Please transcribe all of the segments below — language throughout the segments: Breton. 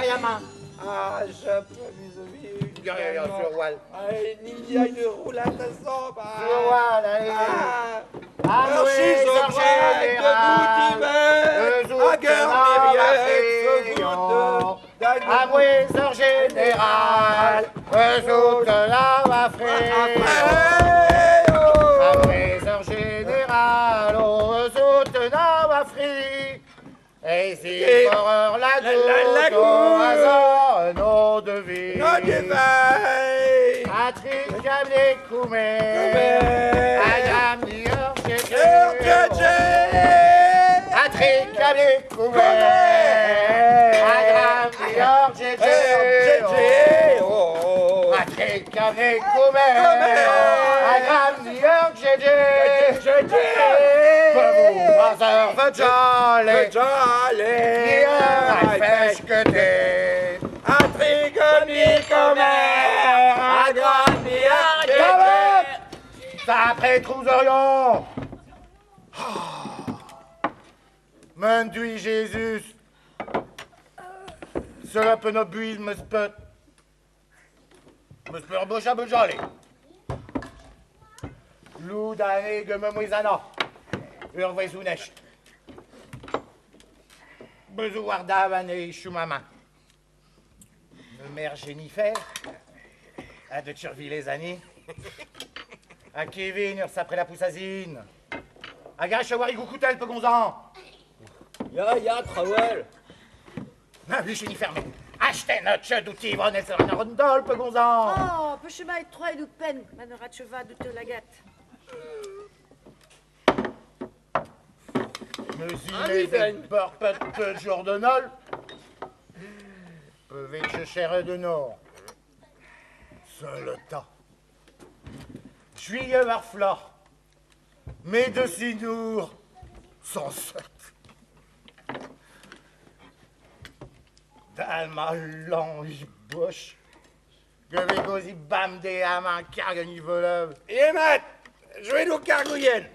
Ya, Ah, je peux vis-à-vis. Ya, ya, ya, sur wal. Il y a une roulade à sang. Sur wal, allez. Ah. Ah, oui, Amouizeur général, Amouizeur général, Et si horreur la goutte, au hasard, nom de vie. Après Trouzorion. Mendui Jésus. Cela peut notre buile me sput. Me speur bocha bojale. Lou d'année que me mouizana. Urvezounecht. Bezouarda vane choumama. Me mère Jennifer. A de Turville les années. A Kevin, ur après la poussazine. A gache warigoucoutel pe gonzan. Ya, ya, trawel. Na vu Jennifer, mais achetez notre d'outils, et rondol pe gonzan. Oh, pe chemin et trois et peine, manora cheva de te la gâte. Me zine beurpet pe journal. Pe je cher de nord. Seul tas. Juillet war flor. Mais de sinour. 107. Dalma lange boche. Que gozi bam de ama kargani voleuve. Emat, jouez nous cargouillenne.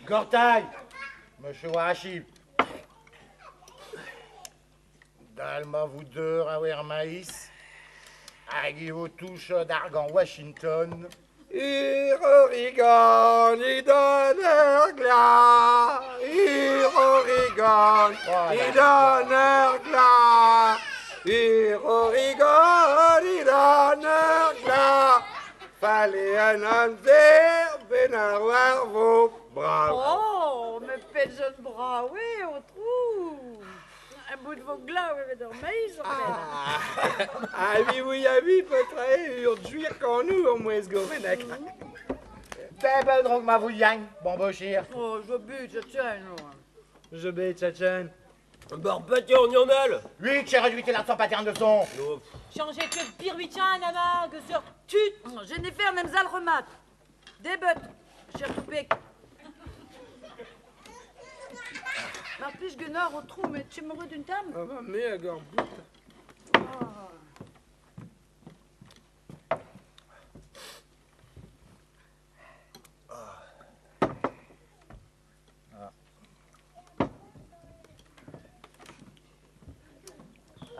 Gortail, monsieur Wachib. Dalma vous deux rawer maïs. Agi vous touche d'argan Washington. Ur origan, i gla. Ur origan, i gla. Ur origan, i gla. Fallait un amzer, ben ar vos bras. Oh, me pète jeune bras, oui, au trou. Un bout de vos glas, oui, mais dans maïs, en fait. Ah, oui, oui, ah oui, peut-être, ur juir quand nous, au moins, gorenek. Tebel drog ma vouillang, bon bochir. Oh, je bute, je tiens, non. Je bute, tchatchen. Barbette orgnonal. 8, cher 8 et l'argent paterne de son. Changez que pire huitien, nana, que sur tut. Jennifer, même zal remat. Début, cher toupé. Mar plij genor au trou, mais tu me d'une table? Ah, mais à gorbout.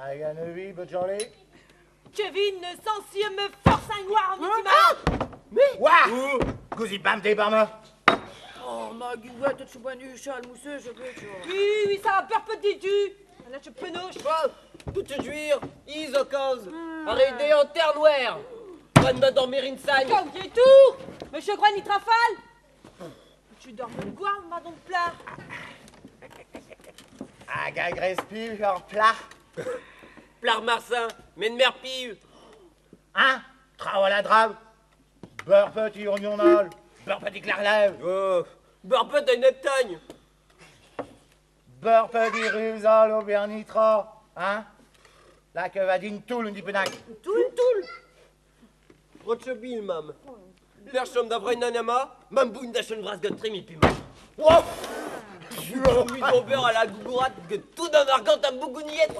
Hag an evi, bejolé. Kevin ne s'en me force un noir en ah. Mais Ouah Gouzi bam des bam. Oh, ma gueule, tu bois nu, chal, mousseux, je veux, tu vois. Oui, oui, ça va peur petit du. Là, je penoche. Tout te juire, is au cause. Arrêtez en terre noire. Pas de dormir une sagne. Comme tout. Monsieur Croix ni trafale. Tu dors mon quoi, ma donc plat. Hag a grespi, genre plat. Plar marsin, mais de mer piu. Hein? Trao à la drave. Beurre petit oignonal. Beurre petit clarlève. Oh, beurre petit neptagne. Beurre petit rusal au bernitra. Hein? La que va d'une toul, une dipenac. Toul, toul. Rochebil, mam. L'air chom d'avrei nanama, mam boun d'achen vras got tremi pima. Wow! Oui, beurre à la gougourate que tout d'un argent à bougouniette.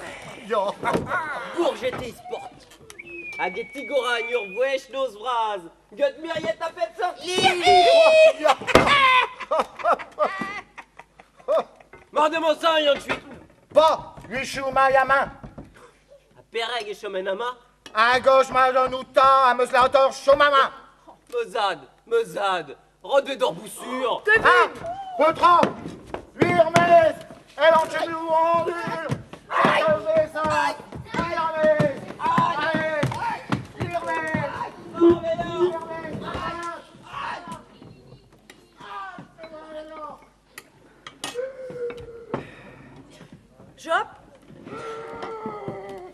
Bourgeté sport. Hag tigora ur vwech noz vraz. Got muriet a pep sorti. Mar de mon sang, yann chuit. Ba, huichou ma yamin. Pereg e chom en ama? A gauche ma don outa, a meus la hauteur chomama. Mezad, mezad, rod d'or boussure. Ah, Petra, Virmes, elle en chemu en dur. Aïe, Job?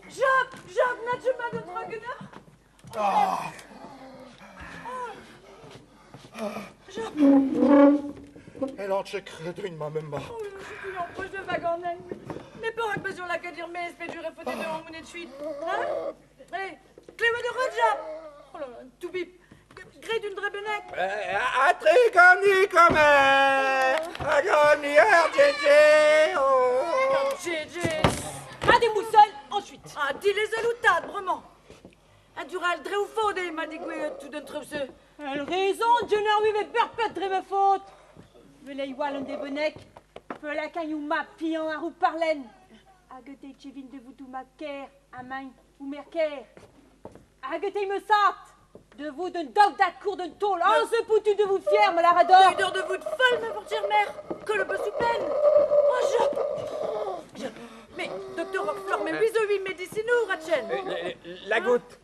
Job, Job, n'as-tu pas de drogueur? Job. Elle en checre d'une ma même. Oh, je suis en poche de wagon. Mais pour que sur la dire mais espèce de réfauté de en monnaie de suite. Hein? Allez, clé de route, Job. Oh là là, tout bip. Gré d'une drebenek. Atri comme Gégé. Ah, des moussoles, ensuite. Ah, dis les aloutades, vraiment. Un dural dré ou faux, des m'a dit tout d'un truc. Elle raison, Jenner, oui, mais perpète dré me faute. Me les wallon des bonnecs. Peu la caillou ma pian à roue parlen. Agete chevin de vous tout ma ker, à main ou merker. Agete me sat. De vous d'un dog d'accour d'un tôle. Oh, ce poutu de vous fier, me la rador. Une de vous de folle, ma portière mère. Que le beau peine. Oh, je. Mais, docteur Roquefort, mais oui, oui, médicinaux, Ratchen. La goutte.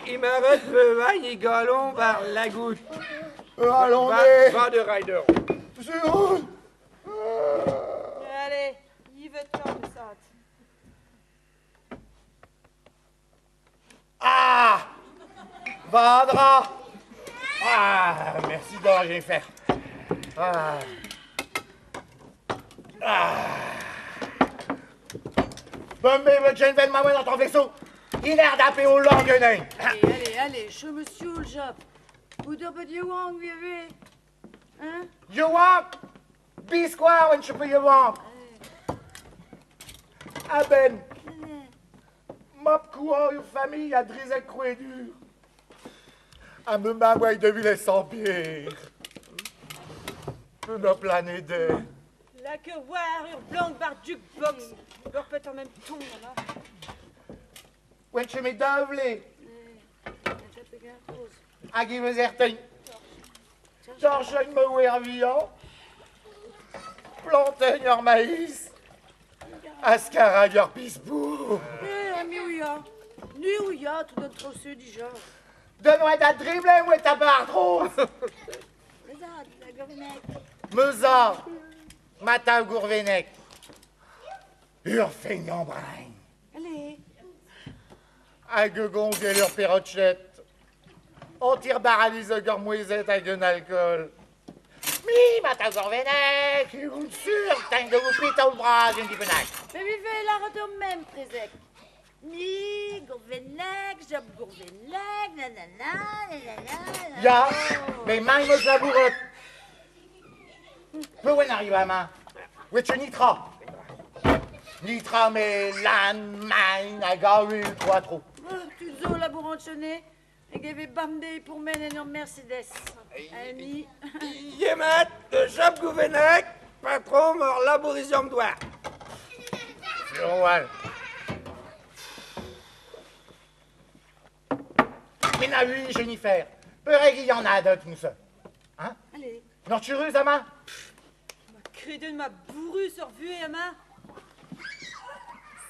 Il m'arrête peu, il galon par la goutte. Allons, va de rider. Allez, il veut temps de ça. Ah! Vadra! Ah, merci d'or, Jennifer. Ah. Ah. Bon, mais je vais ma dans ton vaisseau. Il a d'appeler au langue. Allez, allez, allez, je me suis le. Ou de petit wang, oui, hein? You want? Be square when you put your want. Ah ben, mop courant, une famille a drisé coué dur. A me magouille de ville sans pire. Peu me planer de. La que voir, ur blanc bar jukebox. Leur peut en même ton, là. When tu mets d'avlé. A qui veut certain. Torche me wervian. Plantain leur maïs. Ascara leur pisbou. Eh, ami ouya. Nu ouya, tout notre osseux déjà. Donne-moi ta dribble, moi ta barre trop. Meza, mata gourvenek. Urfeignant brain. Allez. Aguegon leur perrochette. On tire baralise gormoisette à gun alcool. Mi, mata gourvenek. Une sûre, tank de vous pita ou bras, une dipenac. Mais vivez la retour même, Trézec. Mi, gourvenek, job gourvenek, nanana, nanana. Ya, mais main me la bourrotte. Peu où arrive à main. Où tu nitra? Nitra, mais lan, main, agaru, quoi trop. Tu zo la bourranchonné, et gave bamdé pour mener en Mercedes. Ami. Yemat, job gourvenek, patron mort labourisium doigt. Sur. Mais n'a eu Jennifer. Peureg, il y en a d'autres, nous sommes. Hein? Allez. Non, tu ruses, Ama? Ma crédit de ma bourru sur vue, Ama.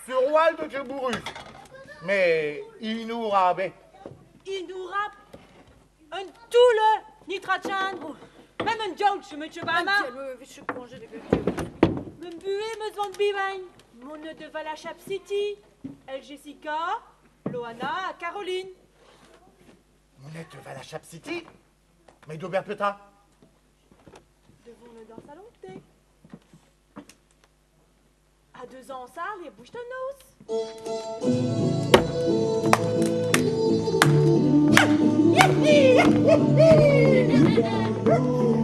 Sur Wald, je bourru. Mais il nous rabait. Il nous rap. Un tout le nitrachan. Même un joke, je me tue pas, Ama. Je congé de Me buer, me zvon bivain. Mon de Valachap City. El Jessica, Loana, Caroline. Monette Valachap City? Mais d'Aubert Petra? Devant le dans salon, thé. À 2 ans, ça, les bouches de nos.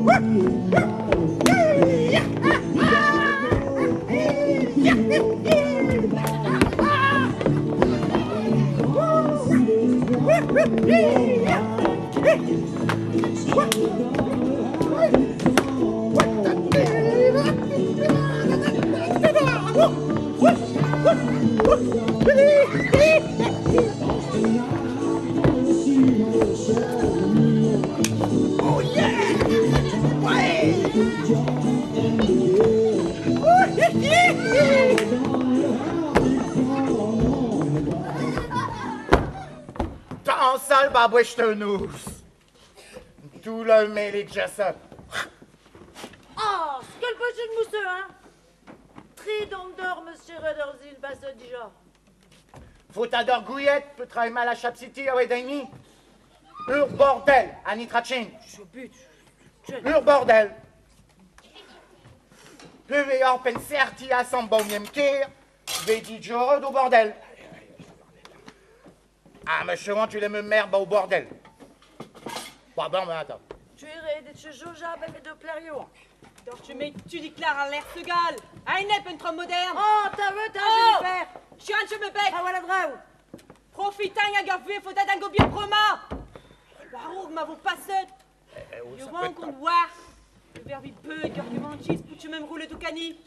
What? Oh yeah! Ouais! Dansal babouechtenous. Tout le mêlé de Jessup. Oh, quel poche de mousseux, hein? Tri d'or, monsieur Rederzil, passe déjà. Faut d'orgouillette, peut travailler mal à Chap City, ah ouais, d'Amy. Ur bordel, Anitrachin. Ur bordel. Peve en pen certi a san bon kir, vedi jorod au bordel. Ah, monsieur, tu les merde au bordel. Bon, bon, mais attends. Tu irais de Joja avec de Clario. Tu mets tu déclares à l'air segal. Un nep un trom moderne. Oh, t'as vu, t'as oh, Jennifer. Je me bec. Ah voilà drau. Profitant à garver, faut être un gobier broma. Waroug ma vaut pas seul. You want qu'on voit. Le verbi peu, gargumanchis, pour tu même rouler tout cani.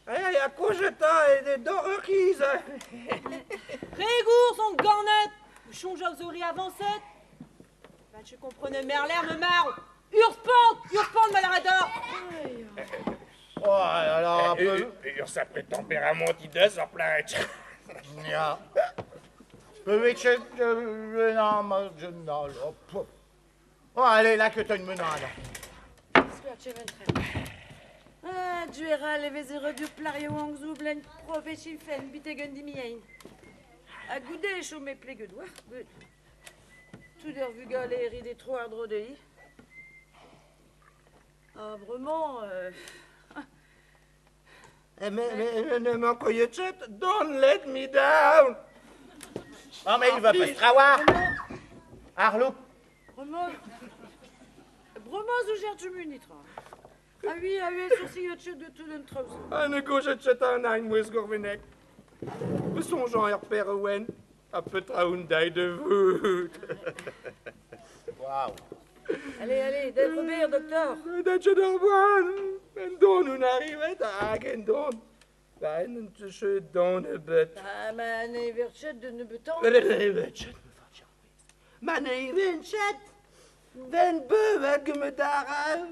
Eh, à quoi je t'ai et des dents requises. Régour son gornet. Ou chonge aux oreilles avancées. Ben, je comprenais merler me marre. Urspante, malarador. Oh là là, un peu. Ur sapre tempérament idez ar plait. Ya. Non, Oh, allez, là que t'as une menace. Ah, duera les vezero du plario angzou blen profession bitegen dimien. A goudé chômé plegued war good. Tout der vugale ri des trois drodei. Ah, vraiment, Eh, mais, ne m'en don't let me down. Oh, mais il va pas se travoir. Arlo. Brement, brement, zo tu. Ah oui, ah oui, sourcil de tout d'un traus. Ah, ne gauche chet an ein mouez gorvenek. Me songeant er père Owen, a peu traoun dai de voûte. Waouh. Allez, allez, d'être bien, docteur. Dat je d'ar boan. En don un arrivet hag en don. Ben en se don e bet. Ah, ma ne verchet de ne betan. Ma ne venchet. Ben beu hag me darav.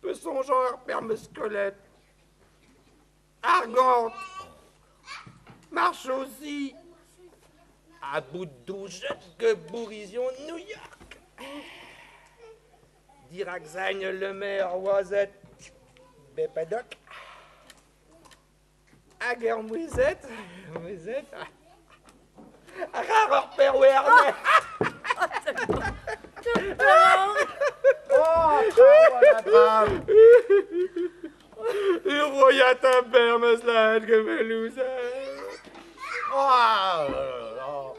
Pe songeant er père me squelette. Argante. Marche aussi. À bout de douche que bourrision New York. Diraxagne le maire oisette. Bepadok. Ager mouisette. Mouisette. Rare père Werner. Oh, la drame. Royat a ber meus laet gevelouz. Oh,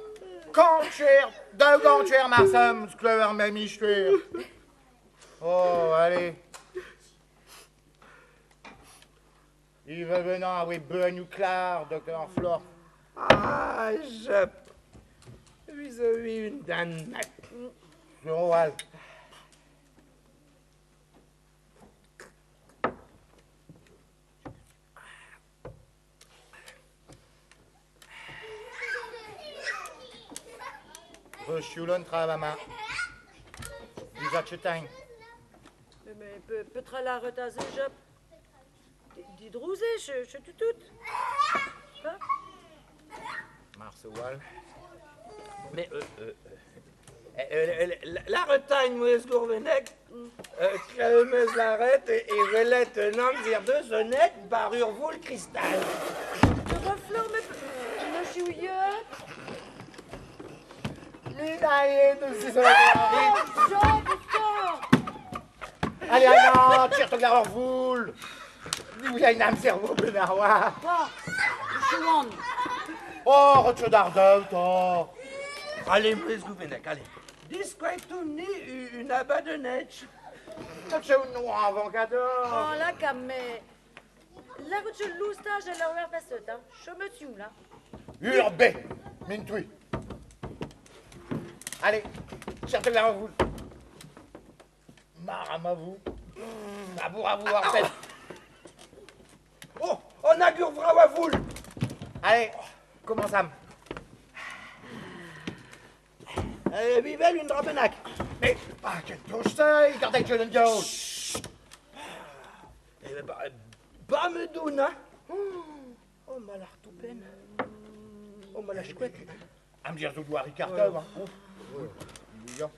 Kancher, deux gancher marsum, skleur mamichtuer. Oh, allez. Il veut venir, oui, beu clar, docteur Flore. Ah, je... Vis-à-vis une dan. Roal. Rechiulon travama. Dizachetain. Mais peut-être la retaser, je... Didrouzé, je tout tout. Hein? Marsewal. Mais la retagne mouez gourvenek, klemeus la ret et velet nam zir deux honnête barur voul cristal. Le refleur me... Le chouilleux. Allez, allez, tire ton gareur voul. Nous y a une âme cerveau, Benarois. Oh, retire d'ardeur, toi. Allez, mouez gourvenek, allez. Disquaitouni une abadonetch. C'est un noir avant cador. Oh là, comme mais. La route l'oustage à la passeute, hein. Je me tue là. Urbe, mintui. Allez, cherchez la roule. Maramavou. Abour, abour, arpel. Oh, on a gurvra wa voul. Allez, commençam. Vivel un dra bennak. Mais, ah, quel touche ça, gardez que le diawl. Eh ba, ba me doun, hein. Oh, mal ar toupen. Oh, mal a chouette. Am dir zo doar Ricardo, hein. Ja.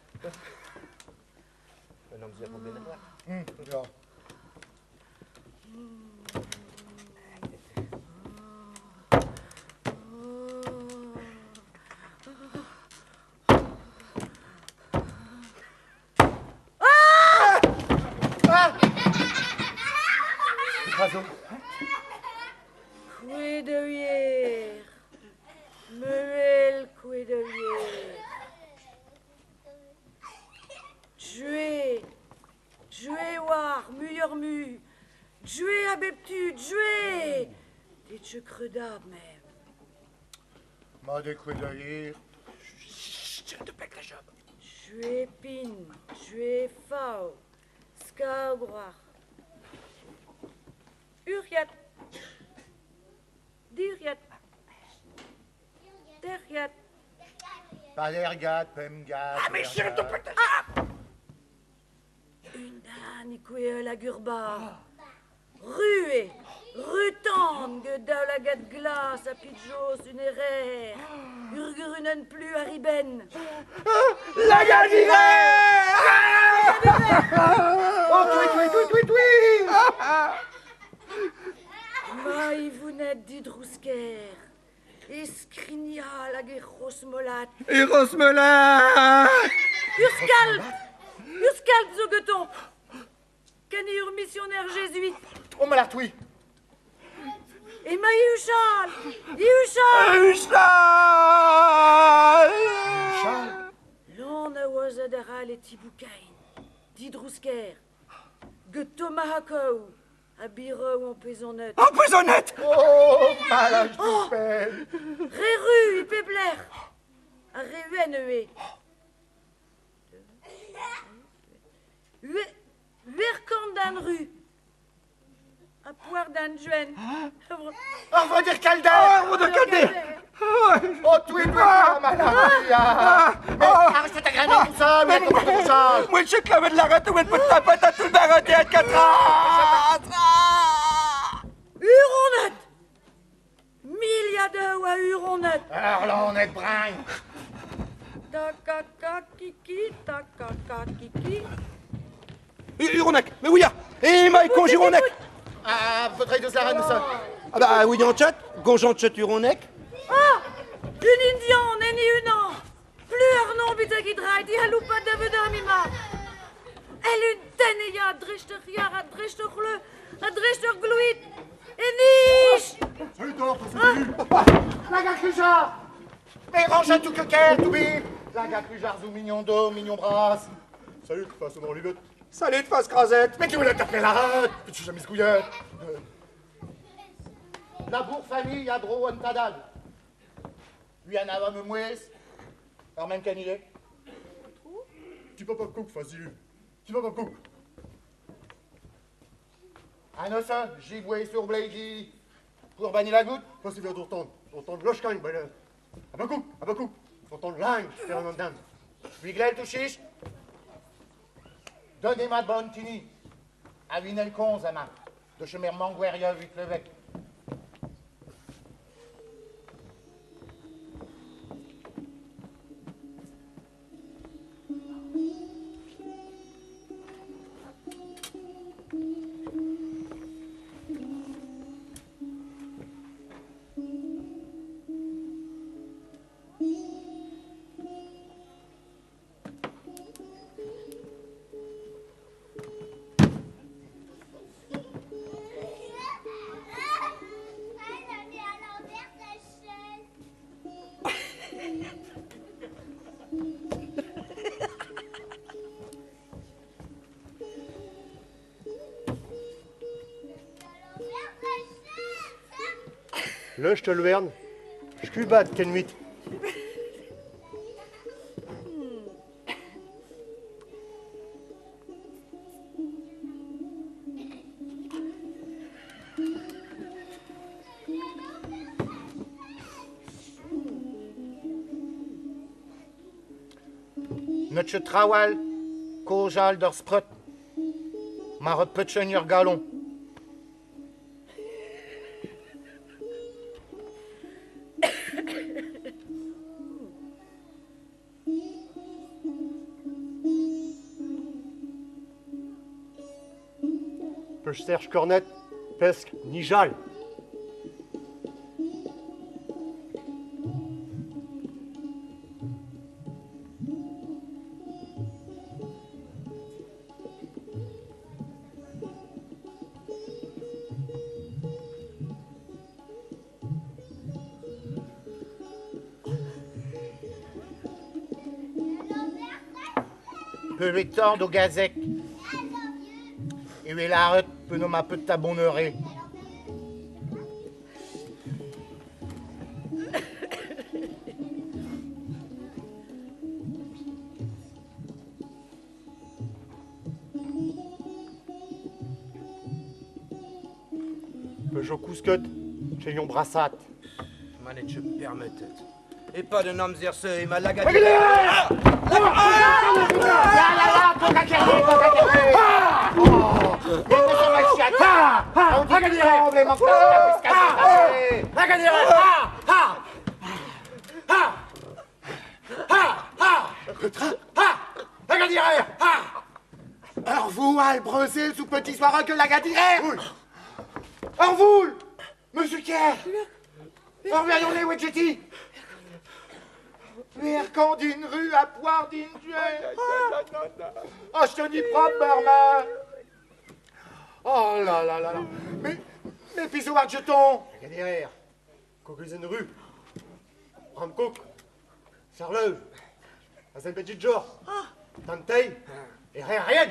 Un amzer vo bennak. Ja. Ah! Brazo. Kouedeuier. Meuel kouedeuier. Jouer. Jouer war, muioc'h mu. Jouer a bep tu, jouer. Det je credab même. Ma de kouedeuier. Chut, te pek la job. Jouer pin, jouer fao. Skagroar. Uriat. Duriat. Derriat. Padergat, pemgat. Ah, mais chut, te pek la job. Une dan kouel a gurba. Rue, rutan, gedal a gad glas a pitjos une errer. Urgurunen plu a riben. La gadière! Oh, tui, tui, tui, tui, tui. Ma ivunet didrousker. Escrignal hag e rosmolat. E rosmolat! Urskalp! Urskalp zo geton! Ken ur missionnaire jésuite. Oh, mal ar toui. E ma iuchal! Iuchal! Iuchal! Chal. Lan a oaz ad e tiboukain. Didrousker. Ge tomahakou. A bireu en pezonet. En pezonet! Oh, mal ar toupen. Reru i pebler. A reuen eue. Uer dan ru. A poar dan juen. Ar vo dir kalder. Ar vo dir kalder. Oh, tui, tui, mal ar ya. Mais, arrête ta graine tout ça, mais tout ça. Moi, je clave de la rate, ou elle peut taper à tout le barat et à quatre. Huronet. Miliadeu a Huronet. Alors là, on est brin. Ta ka ka kiki, ta ka ka kiki. Huronac, mais oui, et ma con Gironac. Ah, faudrait de la reine, ça. Ah bah oui, en chat, gonjan chat Huronac. Ah, une indian, eni unan. Plus arnon bita ki drai, di haloupa de vedamima. El un teneya, drechter yar, a drechter gle, a drechter gluit. Enich. Salut, toi, La gare Mais range à tout que quel, tout bip. La gare zou mignon dos, mignon brasse. Salut, face au dans. Salut, face crasette. Mais tu voulais taper la rate. Tu jamais scouillette. La bourre famille a dro an tadad. Lui an ava me mouez. Alors même canilé. Tu peux pas cook, facile. Tu peux pas cook. Anosa, j'y voyais sur Blakey. Pour bannir la goutte. Facile vers d'entendre. Entendre lochkain, ben. Abakouk, abakouk. Entendre lang, faire un dame. Wiglel touchiche. Donnez-moi de bonne tini. A winel konz ama. De chemer mangueria vit levek. Le je J'kubat ken 8. Neut trawal, kozal d'ur sprut. Ma repetchen ur galon. Peusterch cornet, pesk, nijal. Peu tord o gazek. E laret pe no ma peut ta bonheure. Peugeot kousket, cheyon brassat. Manet je permettet. Et pas de nom zerse et ma laga. Ur voal brezel sous petit soir que la gadire. Ur voul, monsieur Kerr. Ur verion wedgeti. Ver d'une rue à poire d'une duel. Oh, je te dis propre, barman. Oh là là là là. Mais pisou war jeton. Gadire, kokuzen rue. Ramkok, Charleuve, Azen petit jor, Tantei, et rien rien.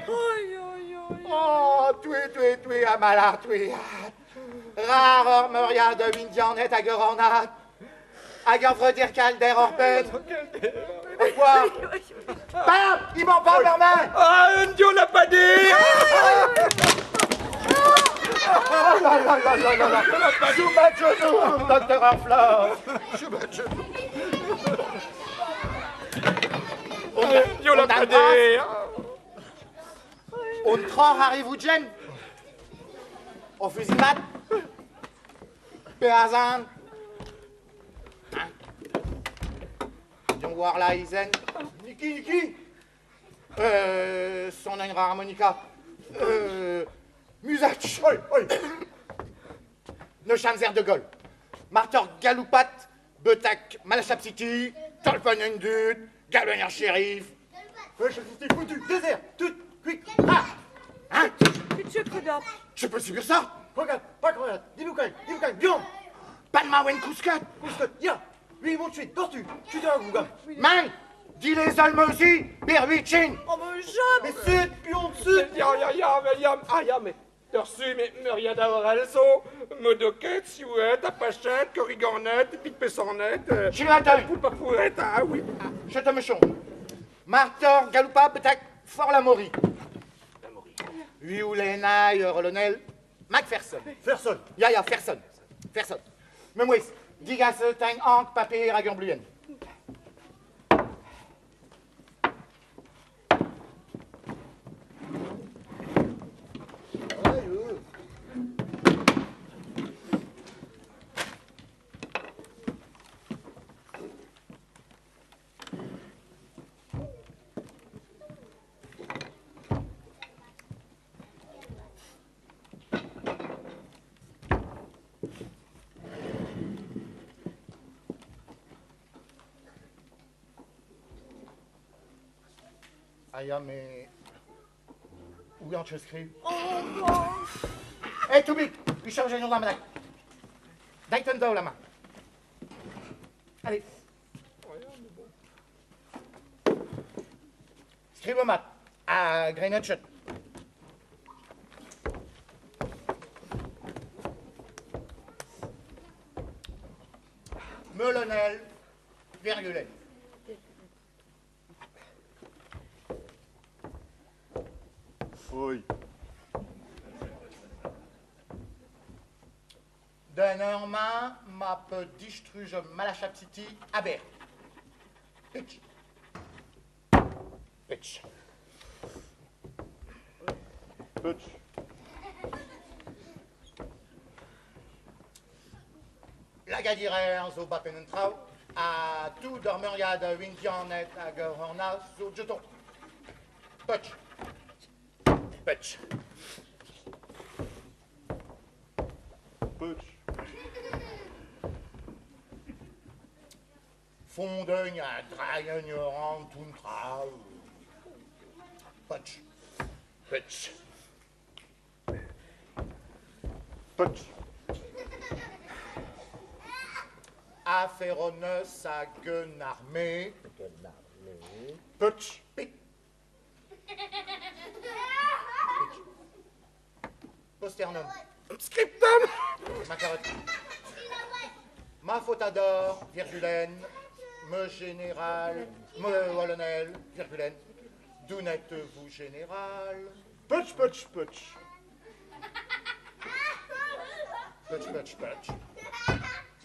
Oh, tui, tui, amalar, tui. Rare meuria de Indianet à Goranat. À Gaffredir Calder Orpen. Et quoi? Bam! Il m'en parle, barman! Ah, un dieu l'a pas dit! Oh là là là là là là! Sous ma genou, docteur Arfleur! Sous ma genou! Dieu l'a pas dit! On tror arrive ou jen? On fusil mat? Péazan? Dion war la izen. Niki, Niki. Son harmonica. Musach. Oi, oi. Ne chamzer de Gaulle. Martor Galoupat, Betak Malachap City, Tolpen Dut, Galoyen Shérif. City foutu, désert, tout, quick, ah. Hein? Je peux subir ça? Regarde, pas regarde, dis-nous quand même, bien. Palmawen Kouskat. Kouskat, ya. Oui, mon tuit, tortue, tu t'es un gougam. Man, dis les Allemands aussi, Berwitchin. Oh, mais jamais. Mais c'est, pion, sud. Ya, ya, ya, ya, ah, ya, mais. Torsu, mais rien d'avoir also, Modoquette, Siouette, Apachette, Corrigornette, Pique-Pessornette. Chilatin. Poupapouette, ah oui. Je te me chon. Martor, Galoupa, Petak, Fort Lamori. Huioulenaï, Rolonel, Macpherson. Ferson. Ya, ya, Ferson. Ferson. Memouis, Digas, Tang, Hank, Papé, Ragambluen. Ah, mais... Où en tu scri? Oh, non. Hey, Toubik, il change de la main. Dayton la main. Allez. Scrivomat à Greenwich. Melonel, virgule. Oui. D'un main, ma pe distruge Malachap City, Aber. Pitch. Putsch. Putsch. Lagadirer zo bapen un trao, a tout dormeriad windianet hag horna zo jeton. Putsch. Putsch. Putsch. Fondeugne a dragen ran toun trao. Putsch. Putsch. Putsch. Aferoneus hag un armée. Putsch. Pit. Posternum. Scriptum. Ma carotte. Ma fautador, virgulène. Me général, me colonel, virgulène. D'où n'êtes-vous général? Putsch, putsch, putsch. Putsch, putsch, putsch.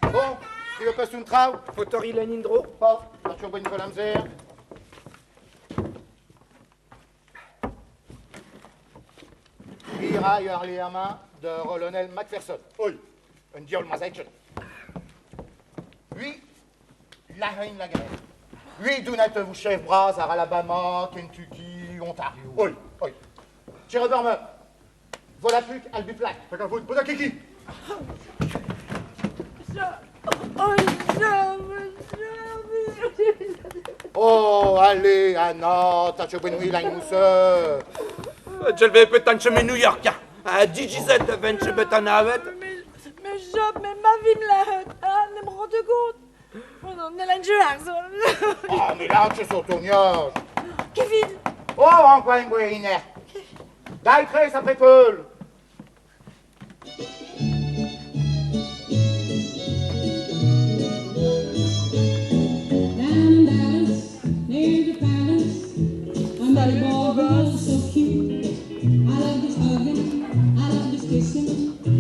Bon, tu veux passer une trau? Fotori Lenindro. Paf, Arthur Bonne-Volamzer. Ira Yarliama de colonel Macpherson. Oi. Un diol mazaïtchen. Oui, la reine la guerre. Oui, d'où n'êtes-vous chef bras à Alabama, Kentucky, Ontario. Oi. Oi. Tire-dorme. Volapük, albuplac. Takavout, Bodakiki. Oh, allez, Anna, t'as chopé la mousse. Je vais peut-être chemin New York. A DJZ venche bet an avet. Mais job, mais ma vie me la ah, ne me rends compte. Oh non, ne la jeu Oh, mais là, tu sont tourniage. Kevin. Oh, encore une guérinaire. D'ailleurs, ça prépeule. Down in Dallas, near the palace, I met a boy who was so cute. I loved his hugging, I loved his kissing.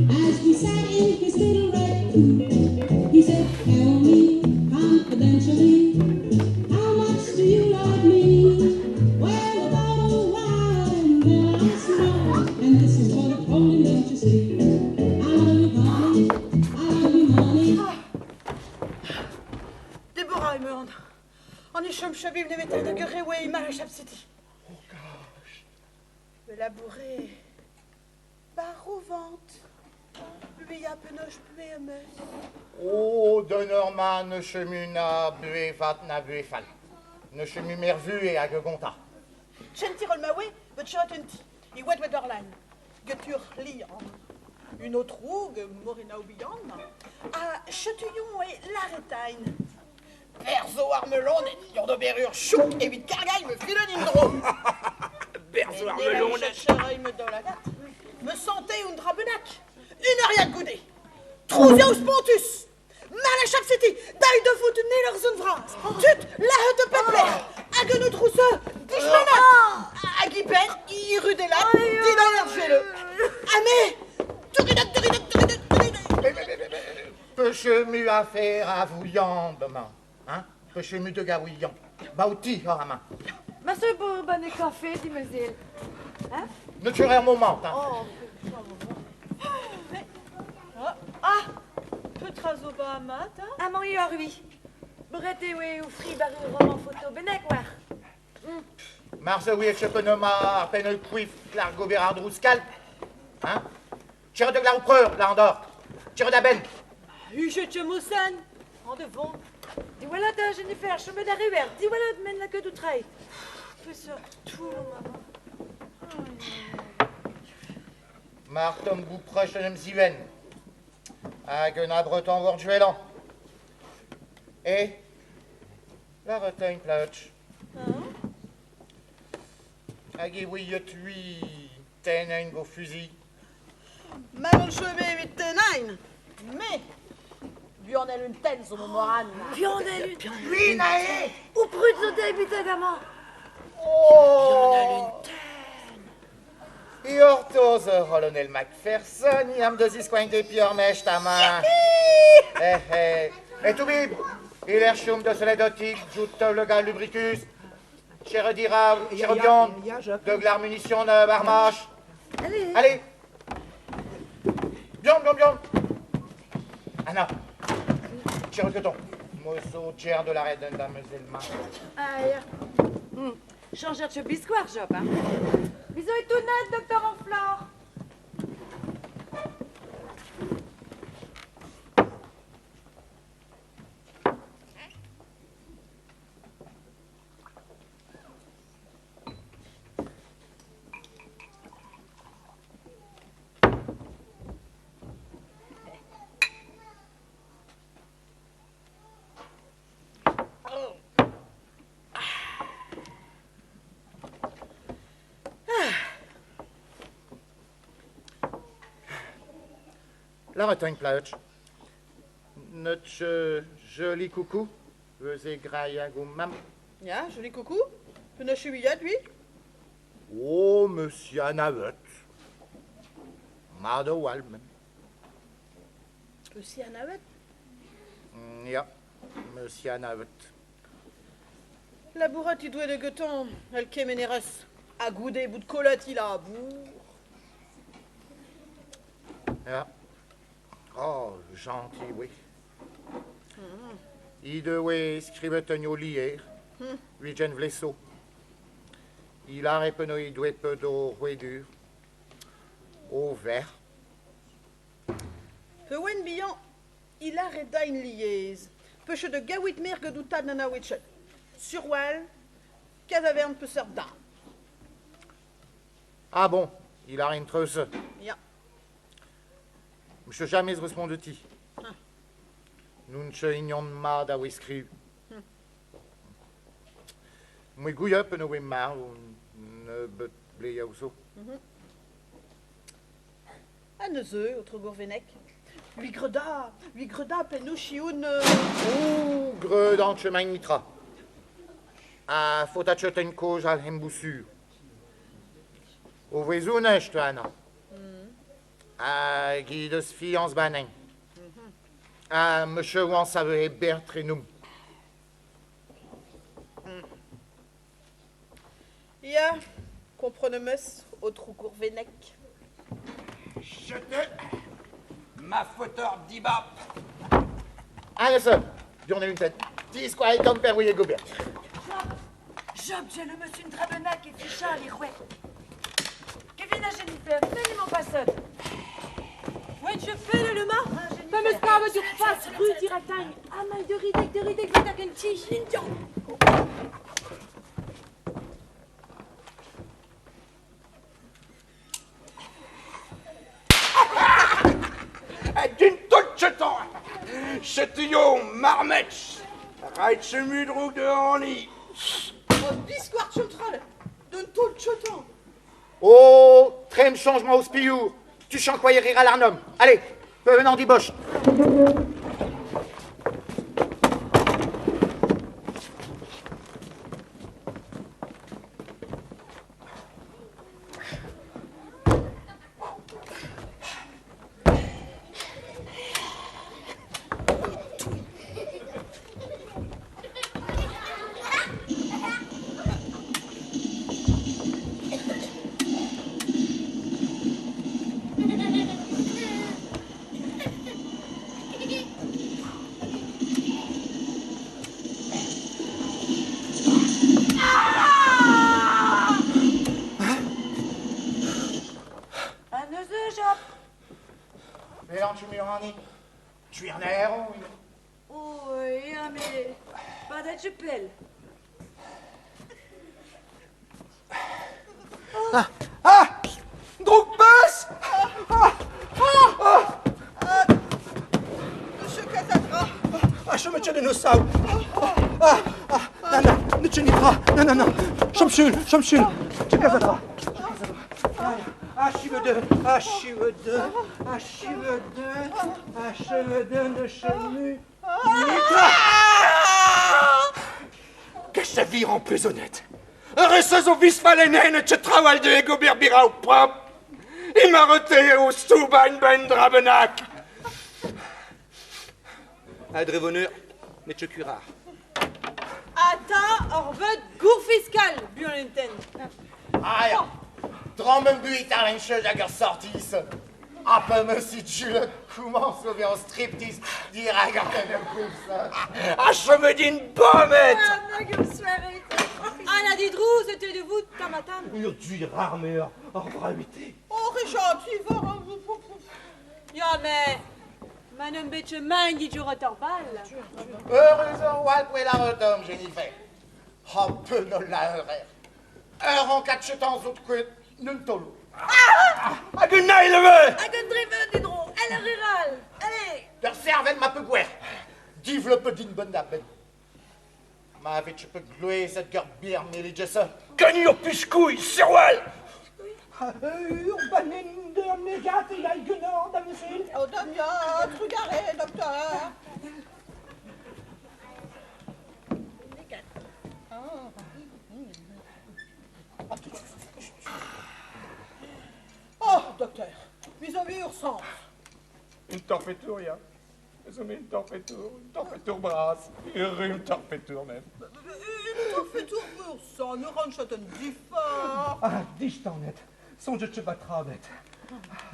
As we sat in his little red coupe, he said, "Tell me confidentially, how much do you love me?" Well, about a while, and then I smiled, and this is what I told him, don't you see? I love you, honey, I love you, money. Deborah emañ an echom chabim nemet da gerewe e Marechal City. Oh, gosh. Me labouré par au vente. Lui a penoche pue ameus. Oh, de ne chemuna buefat na buefal. Ne chemu mervu et agegonta. Chentirol mawe, bet chatunti. I wet wederlan. Getur lian. Une autre rogue, Morena Obian. A Chetillon et Laretain. Perzo armelon et yordoberur chouk et vite cargaille me filonindro. Berzo armelon et me dans la date. Me sentais un drabenac. Une aria goudé. Trousios Pontus. Malachap City. Daille de foot nelor zone vras. Tut la de pepler. Agenot rousseux. Dishmanat. Agipen. Irudela. Didan argele. Amé. Turidat, turidat, turidat, turidat. Pechemu affaire à vouillant demain. Hein? Pechemu de gawillan. Bauti, horama. Ma ce beau bonnet café, dit mesel. Hein? Ne tuerai un moment, hein. Oh, Ah, Petra zo ba amat, hein? Amañ eo ar ui. Bret eo eo fri bar ur roman foto benek war. Marse oui et chepenoma, ar pen kuif, largo berard rouskal. Hein? Tire de glar la andor. Tire d'aben. Huche chemosan, en devant. Diwalat a Jennifer, chome da river, diwalat men la queue du trai. Peseurt tout, maman. Martom bouproche en ziven. Hag un abretan war duelan. Et la retain plotch. Hag e oui tui ten ein go fusil. Manon cheme evit tenain. Mais Buanel un ten zo mo moran. Buanel un Oui, nae! Ou prut zo da evit hag. Oh! Iortoz, colonel Macpherson, iam deus iskoain de pior mech tama. Eh, eh. Et toubib, il er chum de soledotic, jout le lubricus. Chere dira, chere bion, de glar munition de barmache. Allez. Allez. Bion, bion, bion. Anna. Chere keton. Mozo tcher de la reine damezel ma. Ah, ya. Changer de biscoir, Job, hein. Bisous et tout net, docteur Anflore. La retenue plauch. Notre joli coucou, vous graille mam. Ya, joli coucou. Penaos chewiyad, lui. Oh, monsieur Anavet. Mado walm. Monsieur Anavet. Ya, monsieur Anavet. La bourrate i doue de geton, el kemenerez. A goude bout kolat il a bourre. Ya. Oh, gentil, oui. I dewe skrivet un lier, ui vleso. Il a repeno i doue peu d'eau rouedur. Au vert. Pe wen bihan, il a redain liez. Peche de gawit mer gedoutad nana witchet. Surwal, kazavern pe seurt da. Ah bon, il a une treuse. Ya. Monsieur jamais responde ti. Nous ne ignon ma da wiskriv. Mui gouille pe no ma ne bet ble yaouzo. A neuze, autre gourvenek. Lui greda penou chioun... Ouh, gredan chemin nitra. A faut acheter une cause al hemboussur. O vezounech, toi, Anna. A guideus fiance banin. A monsieur wan save bertrenoum. Ya, comprenemeus, autre gourvenek. Je te... Ma fauteur d'Ibap. Allez, ça, on a une tête. Dis quoi, et comme père, oui, Gobert. Job, j'ai le monsieur une trabenac et ficha, les rouets. Kevin a Jennifer, fais mon passade. Ouais, je fais le ma. Pas me scarbe du face, rue diratagne. Ah, maille de ridek, de ridek, de Indian. D'une toute temps. Chetillon, marmetch. Reitsemudrouk de Henri. Oh, biscoir central, d'un tout cheton. Oh, trem changement au spiour. Tu chantes quoi rire à l'arnum. Allez, peu venant d'Iboche. Ah! Ah! Droukbus! Ah! Ah! Ah! Monsieur Cassandra! Ah, je me tiens de nos saous! Ah! Ah! Non, non, ne tenez pas! Non, non, non! Chomchul! Chomchul! Tu Cassandra! H2, H2, H2, H2, ne chemu. Que je vire en prisonnette! Ressez au visfalenen et trawal de ego berbira au propre. Il m'a reté au souban ben drabenak. Adrevoneur, ne te cura. Ta ur veud gourfiskal buan enten. Ah ya, dramm un buit ar en cheuz hag ur sortis. Ha pa meus it julet komañs o vezañ striptease dirak ar pennoù-koulz. Ha chomet int bamet! Ah, nag ur soirée! Ha na didrouz e teu da vout tamm-ha-tamm. Ur duir armeur, ur bravete. Oh, Richard, tu vas... Ya, mais ma n'eum bet ket maen dit ur bal. Eurus ur oad gwell ar dom, Jennifer. Ha penaos la eurer. Ur an katchetan zo kuit n'un taol. Hag un ail ivez! Hag un dreveun didro, el ar rural. Allez! D'ur servel ma pe gwer. Divle pe din bon da ben. Ma vet pe glouezet ur bir meli jesse. Gagn ur piskouilh, surwal! Ur banen d'ur negat e al genor da mezel. Oh, Damien, trugarez, docteur. Oh, docteur, vis-à-vis ur sens. Un torpetour, ya. Zo me un torpetour, un torpetour bras. Ur un torpetour, même. Un torpetour ur sang, ne ranchat un difar. Ah, dichtanet, sonjet che bat trabet.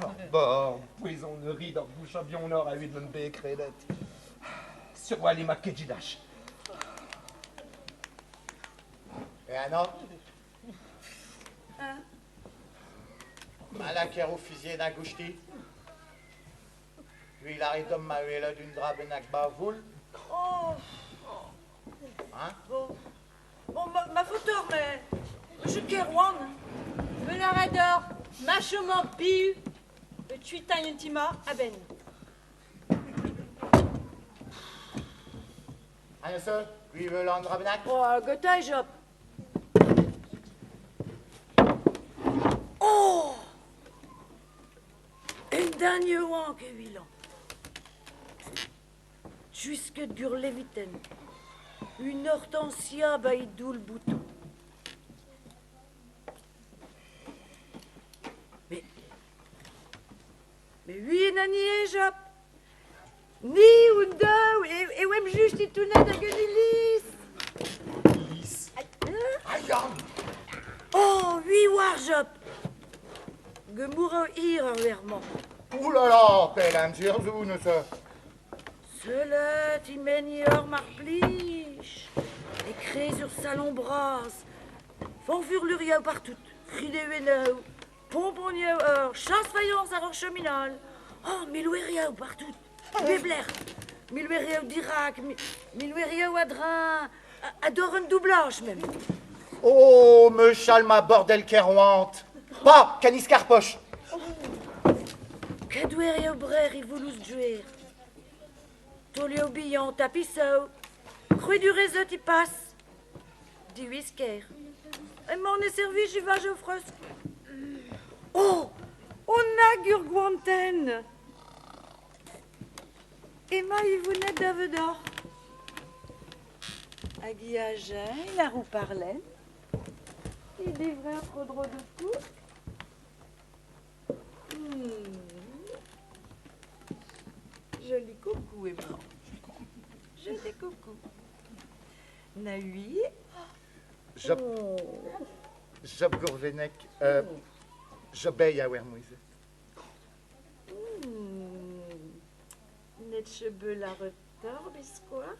Oh, bon, poison ne ri d'ar bouch a bion or a huit m'em be kredet. Surwal ema kedjidach. E an Hein? Malaker o fusier d'un gouchti. Lui, il arrive d'homme ma huele d'une drabe nak ba voul. Oh, Hein? bon. Bon, ma, ma fauteur, mais... Je kerouan. Me la rador, machement biu, le tuitain intima aben. Hein, ce, lui veut l'andrabenak. Oh, gotay, Job. Oh! Un dernier oan ke huilan. Jusque gur leviten. Une hortensia ba idoul bouton. Mais... Mais oui, nani e, Job. Ni un deux, e, e oem just i tounet hag un ilis. Aïe, Oh, oui, war, Job. Gemour o ir ar wermañ. Ouh là là, pel am zirzoun, ce. Seule timeni ur mar plij. E krez ur salon bras. Fanfur luriaou partout. Ride weneu. Pomponiaou ur. Chasse faïence ar ur cheminal. Oh, miloueriaou partout. Bebler. Miloueriaou d'Irak. Miloueriaou adrin. Ador un doublage même. Oh, me chalma bordel kerouante. Pas, canis carpoche. Kadoueriaou brer i voulouz djuer. Tolio bihan, tapissaou. Cru du réseau y passe. Du whisker. Et m'en est servi, j'y vais, je fresk. Oh! On a gurguanten. Emma y d'avedor. Aguiagen, la roue parlait. Il devrait trop drôle de tout. Joli coucou, Emma. Joli coucou. Naui. Job, Oh. Job Gourvenek, Jobey a wermouiz. Netchebe la retor, biscoir.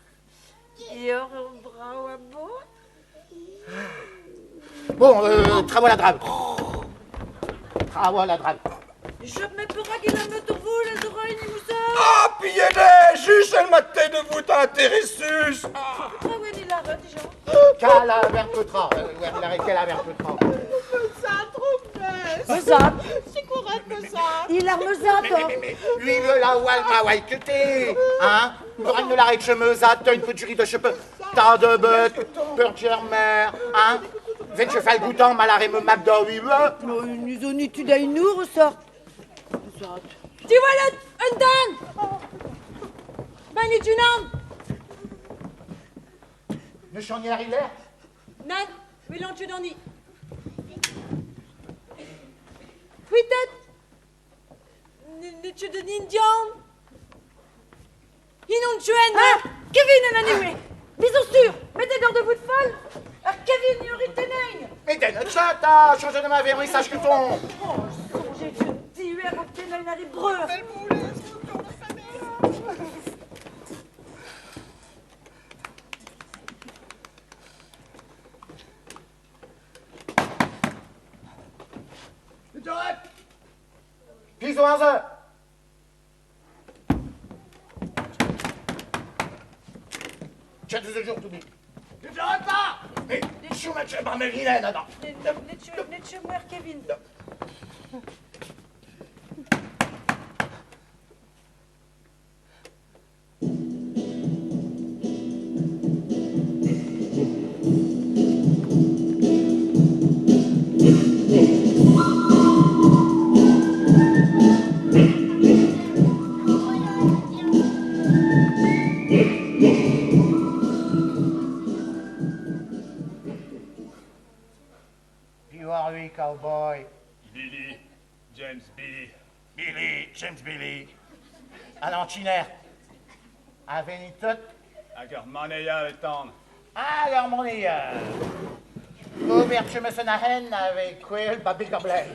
Ior ur brao a bot. Bon, travaux la drabe. Travaux la drabe. Je me pera qu'il a me tourvou les oreilles ni moussa. Ah, pillez-les! Juste elle m'a tête de vous t'intéressus! Petra ni la ret, déjà. Kala verpetra. Wer kala verpetra. Ça, trop bête. Mezat. C'est correct, ça. Il a mezat, Mais, lui veut la wal ma wai que t'es. Hein? Brun de la rec chemeuza, teun peu de de chepeu. Ta de bet, peur germer, hein? Vet je fal goutan, malare me mabdo, oui, Nous on étude à une our ressort. Diwalet, un dan! Ben unan! Ne chanier hilaire? Nan, welan tud an i. C'hwitet! Ne tud an indian! Hinon tuen! Ah! Kevin an anime! Bisous sûr Mettez dehors de vous de folle Ar Kevin Yuritenein Mais den chat, ah, change de ma verre, sache que ton. Oh, songez que diwer o tenein ar e breur Piso 1 Tiens, deux jours, tout dit. Ne j'arrête pas Mais, je suis ma Netche mwer Kevin. Piwarui, cowboy. Billy, James Billy. Billy, James Billy. Alan Chiner. Avenitut. Hag ur maneia e tan. Alors, mon meilleur. Robert Chemesenahen avec Quail Babi Goblet.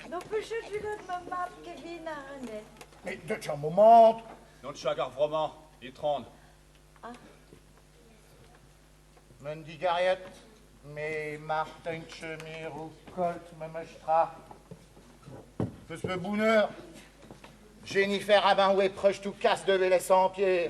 No peche du ma map Kevin a René. Mais de un moment. Non chag ar vromañ, e tron. Mundi Garriott. Mais Martin Chemir ou Colt me mechtra. Peus me bonheur. Jennifer Abin proche tout casse de les sans pied.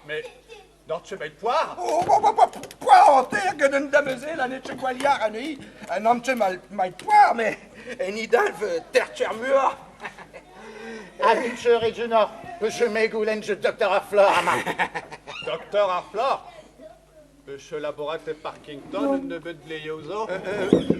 Mais, Nord chevet poire Oh, oh, oh, oh, poire en terre que d'un damezel an etche gwaliar an ei, an amche mal, mal poire, mais en idalv tercher mur. Aventure et du Nord. Je mégoulen, je docteur Arflor, ama. Docteur Arflor Peche laborat e Parkington ne bet bleiozo.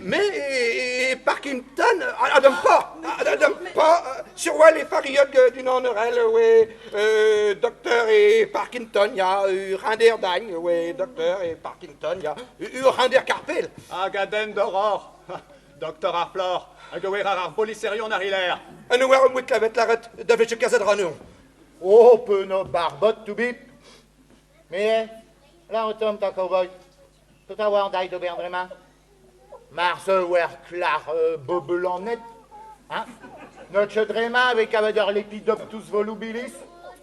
Mais e, Parkington, adam pas, adam pas, sur wal e fariot d'une honorel, ouais, docteur et Parkington, ya, Rinder Dagne, ouais, docteur et Parkington, ya, Rinder Carpel. Hag aden d'Aurore. Docteur Arflor, hag oer ar ar boliserion ar hilaire. An oer mwit lavet laret davet kazad ranon. Oh, peu no barbot to bip. Mais, là, on tombe, ta cowboy. Tout à war d'ail d'Auberdrema. Mars wer klar bobelanet. Hein? Notre drema avec avador lepidoptus volubilis.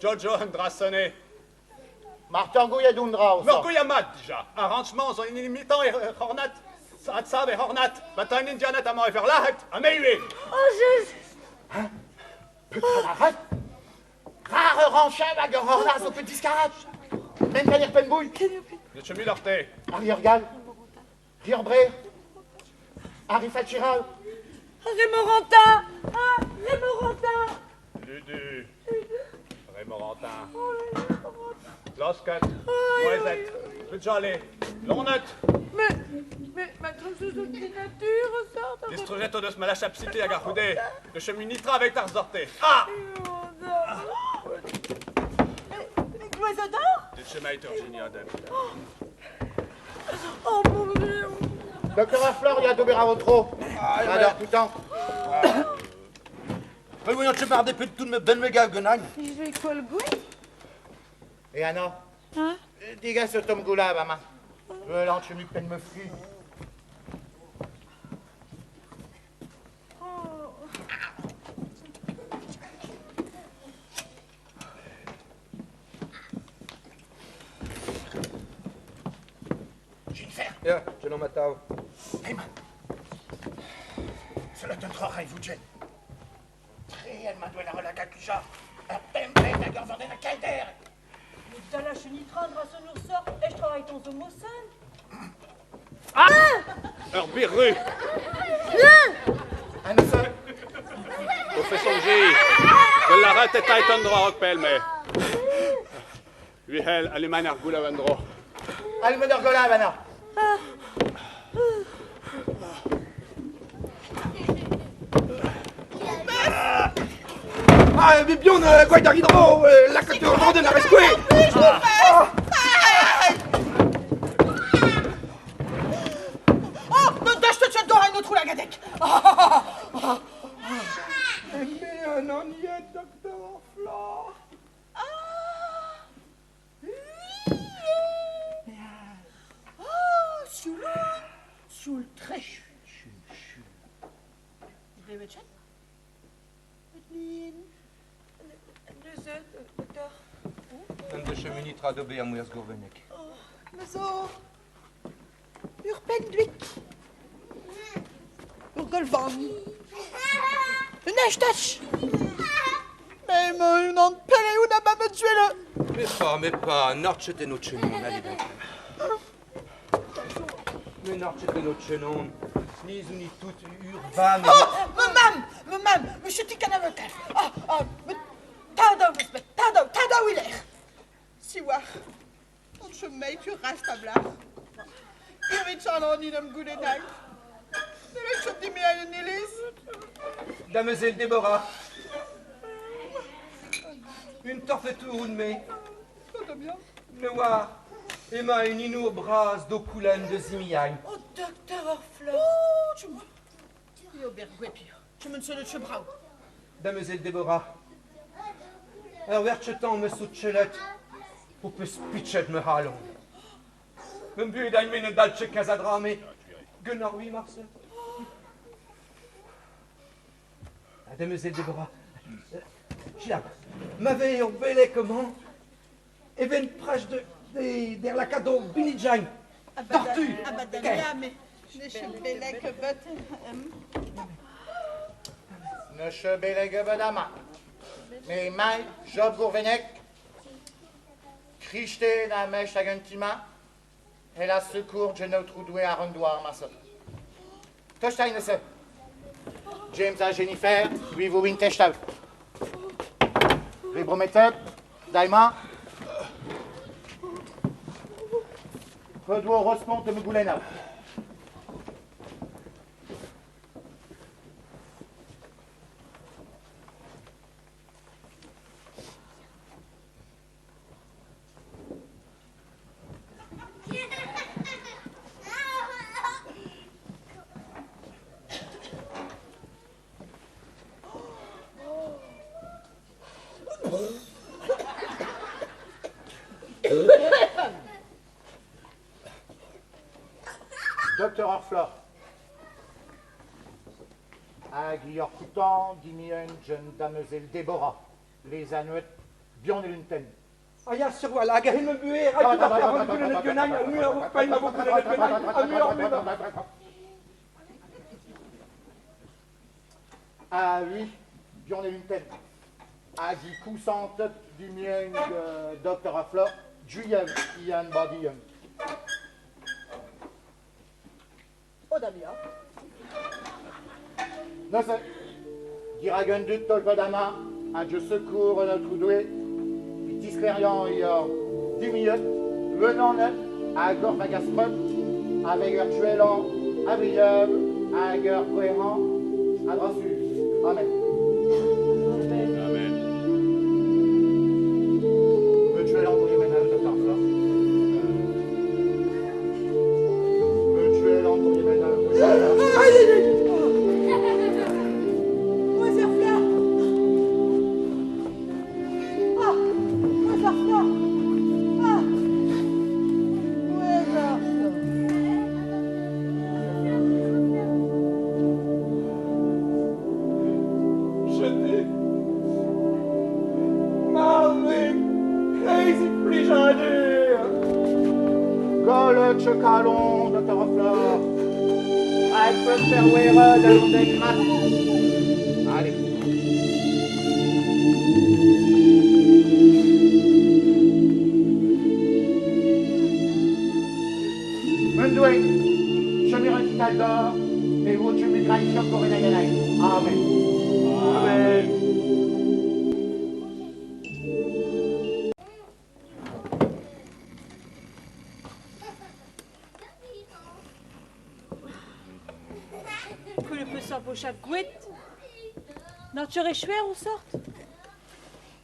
Jojo an drasone. Martin Gouyadundra, au sort. Morgoyamat, dija. Arrangement zo inimitant e hornat. Atsav e hornat. Matin indianat amañ e fer lahet. A meiwe. Oh, je... Arrête! Rare ranchab hag ur hornaz o petit scarach. Men kanir penbouille. Ne chemil ar te. Harry Orgal. Rior Bré. Harry Fatchiral. Rémorantin Ah, Rémorantin Ludu. Rémorantin. Losket. Moezet. Pujale. Lonnet. Mais, ma nature, ça Destrojet o deus malachapsite hag ar c'houde. Ne cheminitra avec ar zorte. Ah Mais Gloiseau d'or De chemait ur geniadem. Oh mon Dieu Docteur Arflor, il y a d'Aubert trop. J'adore tout le temps. Pe voyant che bar de pet tout me ben me gav genagn. Je vais quoi le goût Et Anna, Hein? Diga ce Tom Goulab, ama. Je lance mi peine me fri. Oh. Jennifer, Ya, je n'en matav. hey man. Cela te trorai vous jet. Très elle m'a doué la relaga cuja. La pembe la gorvanden la calder. Mais t'as la chenitra drasson sort et je travaille ton zomosen. Ur birru. Anna seul. O fait songer. De la rat et titan droit rock pel, mais. Vihel, alluman ar goulav an dro. Alluman ar goulav, Anna. Ah, mais bien, quoi, d'arridro, la côte de la rescoué. Oh, notre la Mais un oniet, docteur Flore. Ah Ah, sur le... Sur le trait. Docteur. Un de chemini tradobe a mouers gourvenek. Oh, mezo. Ur penduik. Ur golvan. Un echtach. Mais un an pele ou na ma tuele. Mais pas, norchet en chenon, allez bien. Mais norchet en chenon. Ni ni tout urban. Oh, me mam, me mam, me chuti canavotel. Ah, ah, me tado, me tado, tado iler. Siwar. On chemei tu rast a blach. Irvit an in am goulenag. Ne le chop di me an Elise. Damezel Déborah. Une torfetour une me. Me war. Emma une inour bras do coulen de zimiagne. Oh, docteur Orfleur. Oh, tu me... Yo bergwepir. Tu me ne se brau. Damezel Déborah. Ur werchetan me soutchelet. Ou peus pitchet me halon. Me buet ein men dalche kazadra me. Gunnar oui, Marcel. Ah, Damezel Déborah. Chiap. M'avait ur bele comment Even prach de der la kado binidjain. Tortue. Abadamia, mais ne chebelek bet. Ne chebeleg bedama. Mais mai, Job Gourvenek, Christe na mech hag un tima, e la secours je troudoue a rendoir ma sot. Tostein se. James a Jennifer, lui vous win testav. Vibrometet, daima. Redois respond me goulenau. Docteur Orflor. A Coutan, dimien, jeune damezel Déborah. Les anouettes, bien lunten. Ah ya sur voilà, gahin me buer, a tu va faire un de a mur, pas ma beaucoup de a mur, Ah oui, bien lunten. A gi coussante dimien docteur Orflor, Juyev, Ian Badian. Oh, Damia. Nose, Diragundut tolpadama, a Dieu secours notre doué, disclériant ior diminuet, venant neuf, a gorfagasprut, avec tuelant, a brieub, a gueur cohérent, a drassus. Amen. Amen. Me tuelant pour Yémen, docteur Flore. Me tuelant pour Yémen, Calon, docteur Flore. Allez. Mendoué, je me retire d'or, et où tu me grailles sur Amen. Amen. Que le peu sort bocha gouet. N'en tu chouer ou sort?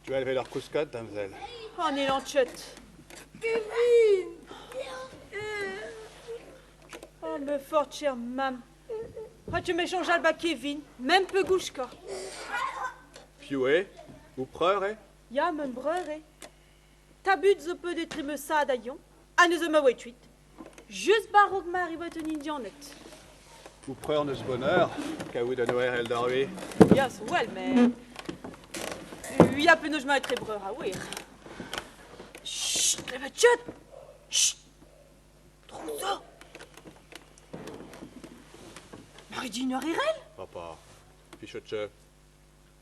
Tu as élevé leur couscotte, damsel. Oh, ne l'enchut. Kevin! Oh, me fort cher mam. Ah, tu m'échanges alba Kevin, même peu gouchka. Pioué, ou preur, eh? Ya, men breur, eh? Tabut zo peu de trime sa d'aillon, a nous ma wethuit. Juste barok ma arrive un indianet. Ou preur neus bonheur, kaout a noer el darui. Ya, so well, mais... Ya penaos ma etre breur a wir. Chut, leva tchut! Chut! Trouzo! Marie-Dine Rirel? Papa, fichotche.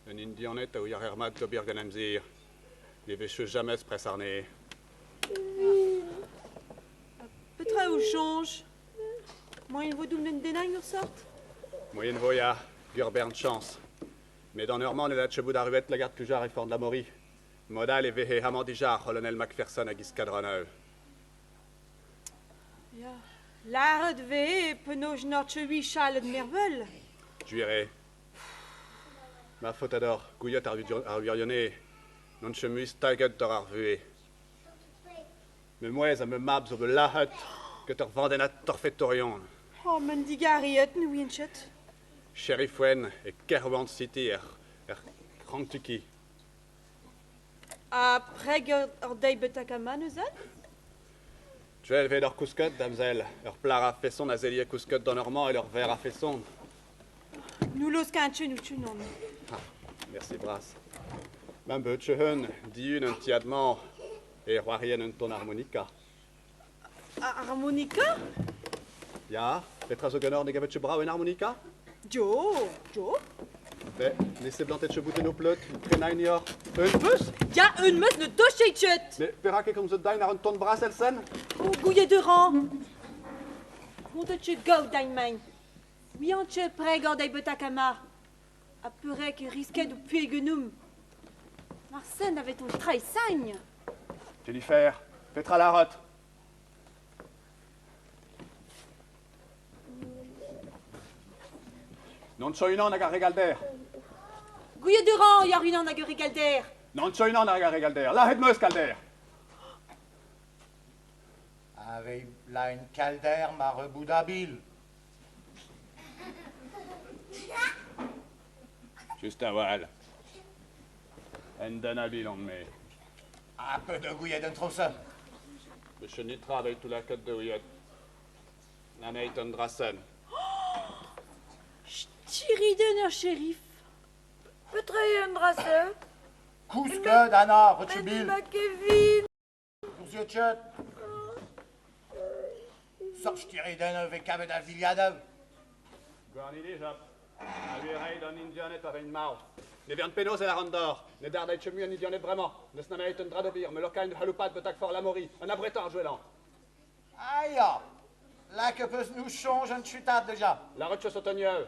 Un indianet a ouiar ermat d'obir ganamzir. Ne veche jamais press arné. Petra ou change? Moyen vo doum den denañ ur sort? Moyen voya, gur bern chance. Mais dans Normand, la chebou d'Aruet, la garde Clujar et Fort de la Mori. Modal et vehe Hamandija, colonel Macpherson à Giscadroneu. Ya. Laret ve penaos nord cheui chal de mervel. Juiré. Ma faute ador, gouillot ar wirionné. Non chemus taget d'or ar vue. Me mouez a me mab zo be lahet, que t'or vanden a torfetorion. Oh, men digariet, nou winchet. Sheriff Wen et Kerwan City er Krantuki. A preg ur dei betakama neuzen? Tu as élevé leur couscotte, damsel. Leur plar a fesson a zélié couscotte dans Normand et leur verre a fesson. Nous los qu'un nous tunon. Ah, merci bras. Mam beutchehun, diun un tiadman et roarien un ton harmonica. Harmonica? Ya, petra zo ganor ne gavet brau en harmonica? Jo, jo. Be, ne seblantet chebout en o pleut, prenain ior. Un peus? Ya, un meus ne dochet. Mais perak e komzet dain ar un ton bras elsen? Oh, gouillet de rang. Monte che gau dain main. Oui, an che preg or dei betakama. A purek risquet ou puegenum. Marsen avait ton trahissagne. Jennifer, petra la rot. Non cho unan hag ar regalder. Gouillet de rang, yar unan hag ar regalder. Non cho unan hag ar regalder. La het meus kalder. Avec la une calder ma reboudabil. Juste a wal. En danabil on me. Un peu de gouillet d'un trosse. Me chenitra avec tout la cote de ouillet. Naneit an drasen. Tiriden ur shérif. Petra eo un drase? Kousket, Anna, retubil. Ma Kevin! Kourzietchet. Sorch tiriden avec kavet a viliadav. Gwarnili, jap. A lui reid an indianet a vein marv. Ne vern penaos el ar an d'or. Ne dard ait chemu an indianet vraiment. Neus nameit un dradobir, me lokain haloupat betak for la mori. Un abretan ar jouelan. Aïe! Là que peus nous change un chutad déjà. La roche sotonieu.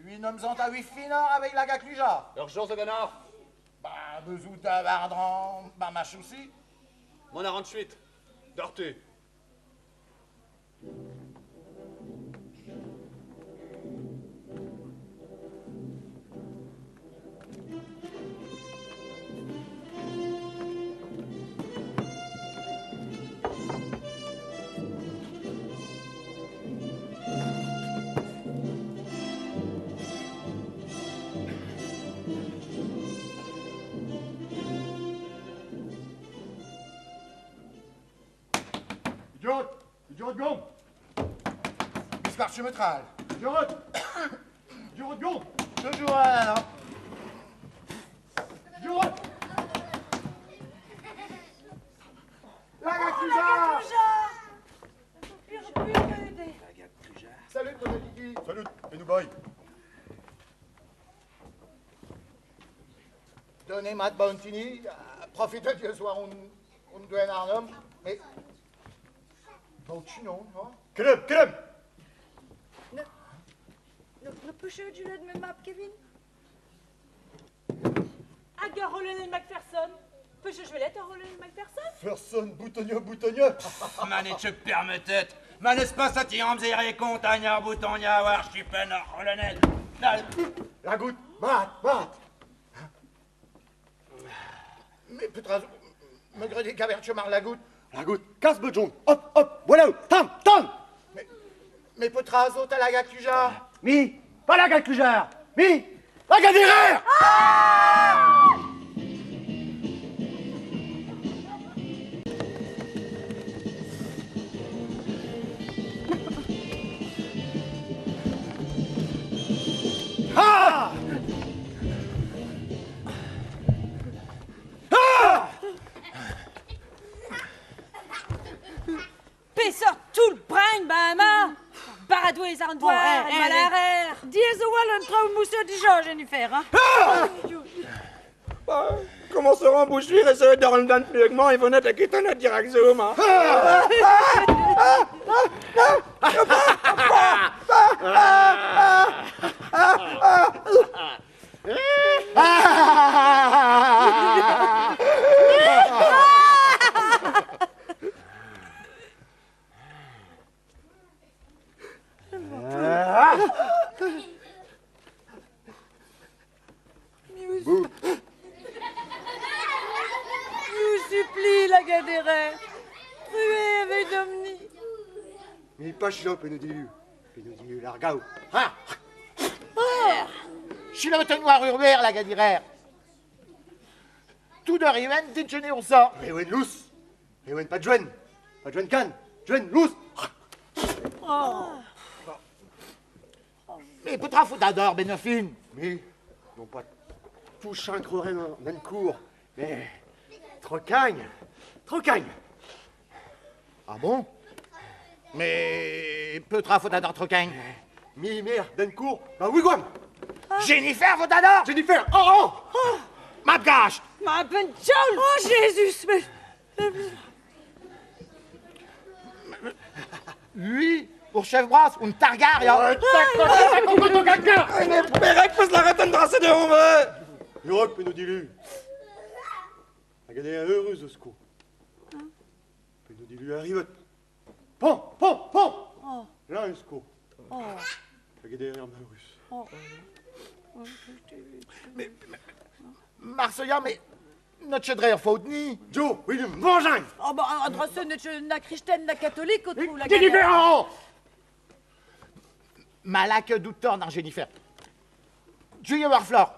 Huit noms a huit finor avec la gacluja. Ur jour zo ganor. Bah, bezout da bardran, bah ma choussi. Mon a suite. Dortu. Idiot! Idiot gom! Bismarck chemetral. Idiot! Idiot gom! Toujours un, non? Idiot! La gacluja! Salut, Kiki! Salut, et nous boy! Donnez ma de bontini, profitez de ce soir on doit un homme, mais... Bon, tu non, non? Krem, krem! Ne pêchez du lait de me map, Kevin? Hag ur colonel Macpherson. Peus je velet ur roll mal person? Person boutonio boutonio. Ma ne te permetet. Ma n'eus pas sa ti amzer e kont an ar boutonia war chupen ar rollenet. La goutte, mat, mat. Mais petra me gredi kaver chomar la goutte. La goutte, casse bejon. Hop, hop, voilà, tam, tam. Mais petra zo ta la gaklujar? Mi, pas la gaklujar. Mi, la gadirer. Ah! Ah! Ah! Pesor tout le brin, ba ma! Baradouez ar douar, malarer! Diez o wal un traoù mousse dija, Jennifer, hein? Ah! Comment se rend bouche-vire et se dans le dan plugement et venait à quitter notre direction, hein? Nous supplie la gaderet. Trué avec Domni. Mi pas chilop et nous dit l'argao. Ah! Chilop noir urber la gadirer. Tout de riven déjeuner on sort. Ewen lous. Ewen pas jouen. Pas jouen can. Jouen lous. Oh. Mais petra faut d'ador benofin. Mais non pas tout chancreren en cours, mais trop cagne. Trop cagne. Ah bon? Mais petra faut d'ador trop cagne. Mi mère d'encourt, bah wigwam. Jennifer faut d'ador. Jennifer, oh oh. Oh. Ma gâche. Ma ben Oh Jésus, mais Lui, pour chef brasse, un targar, ya. Perek peus la retenn drase de on L'Europe nous dilu. A gagné heureuse au secours. Pe nous dilu arrive. Pon, pon, pon. Là, un secours. A gagné un malheureux. Mais Marseilla, mais notre chedrer faut ni. Joe, oui, mangin. Oh bah, adresse notre na christienne na catholique au trou la Jennifer. Malak doutor dans Jennifer. Julia Warflor.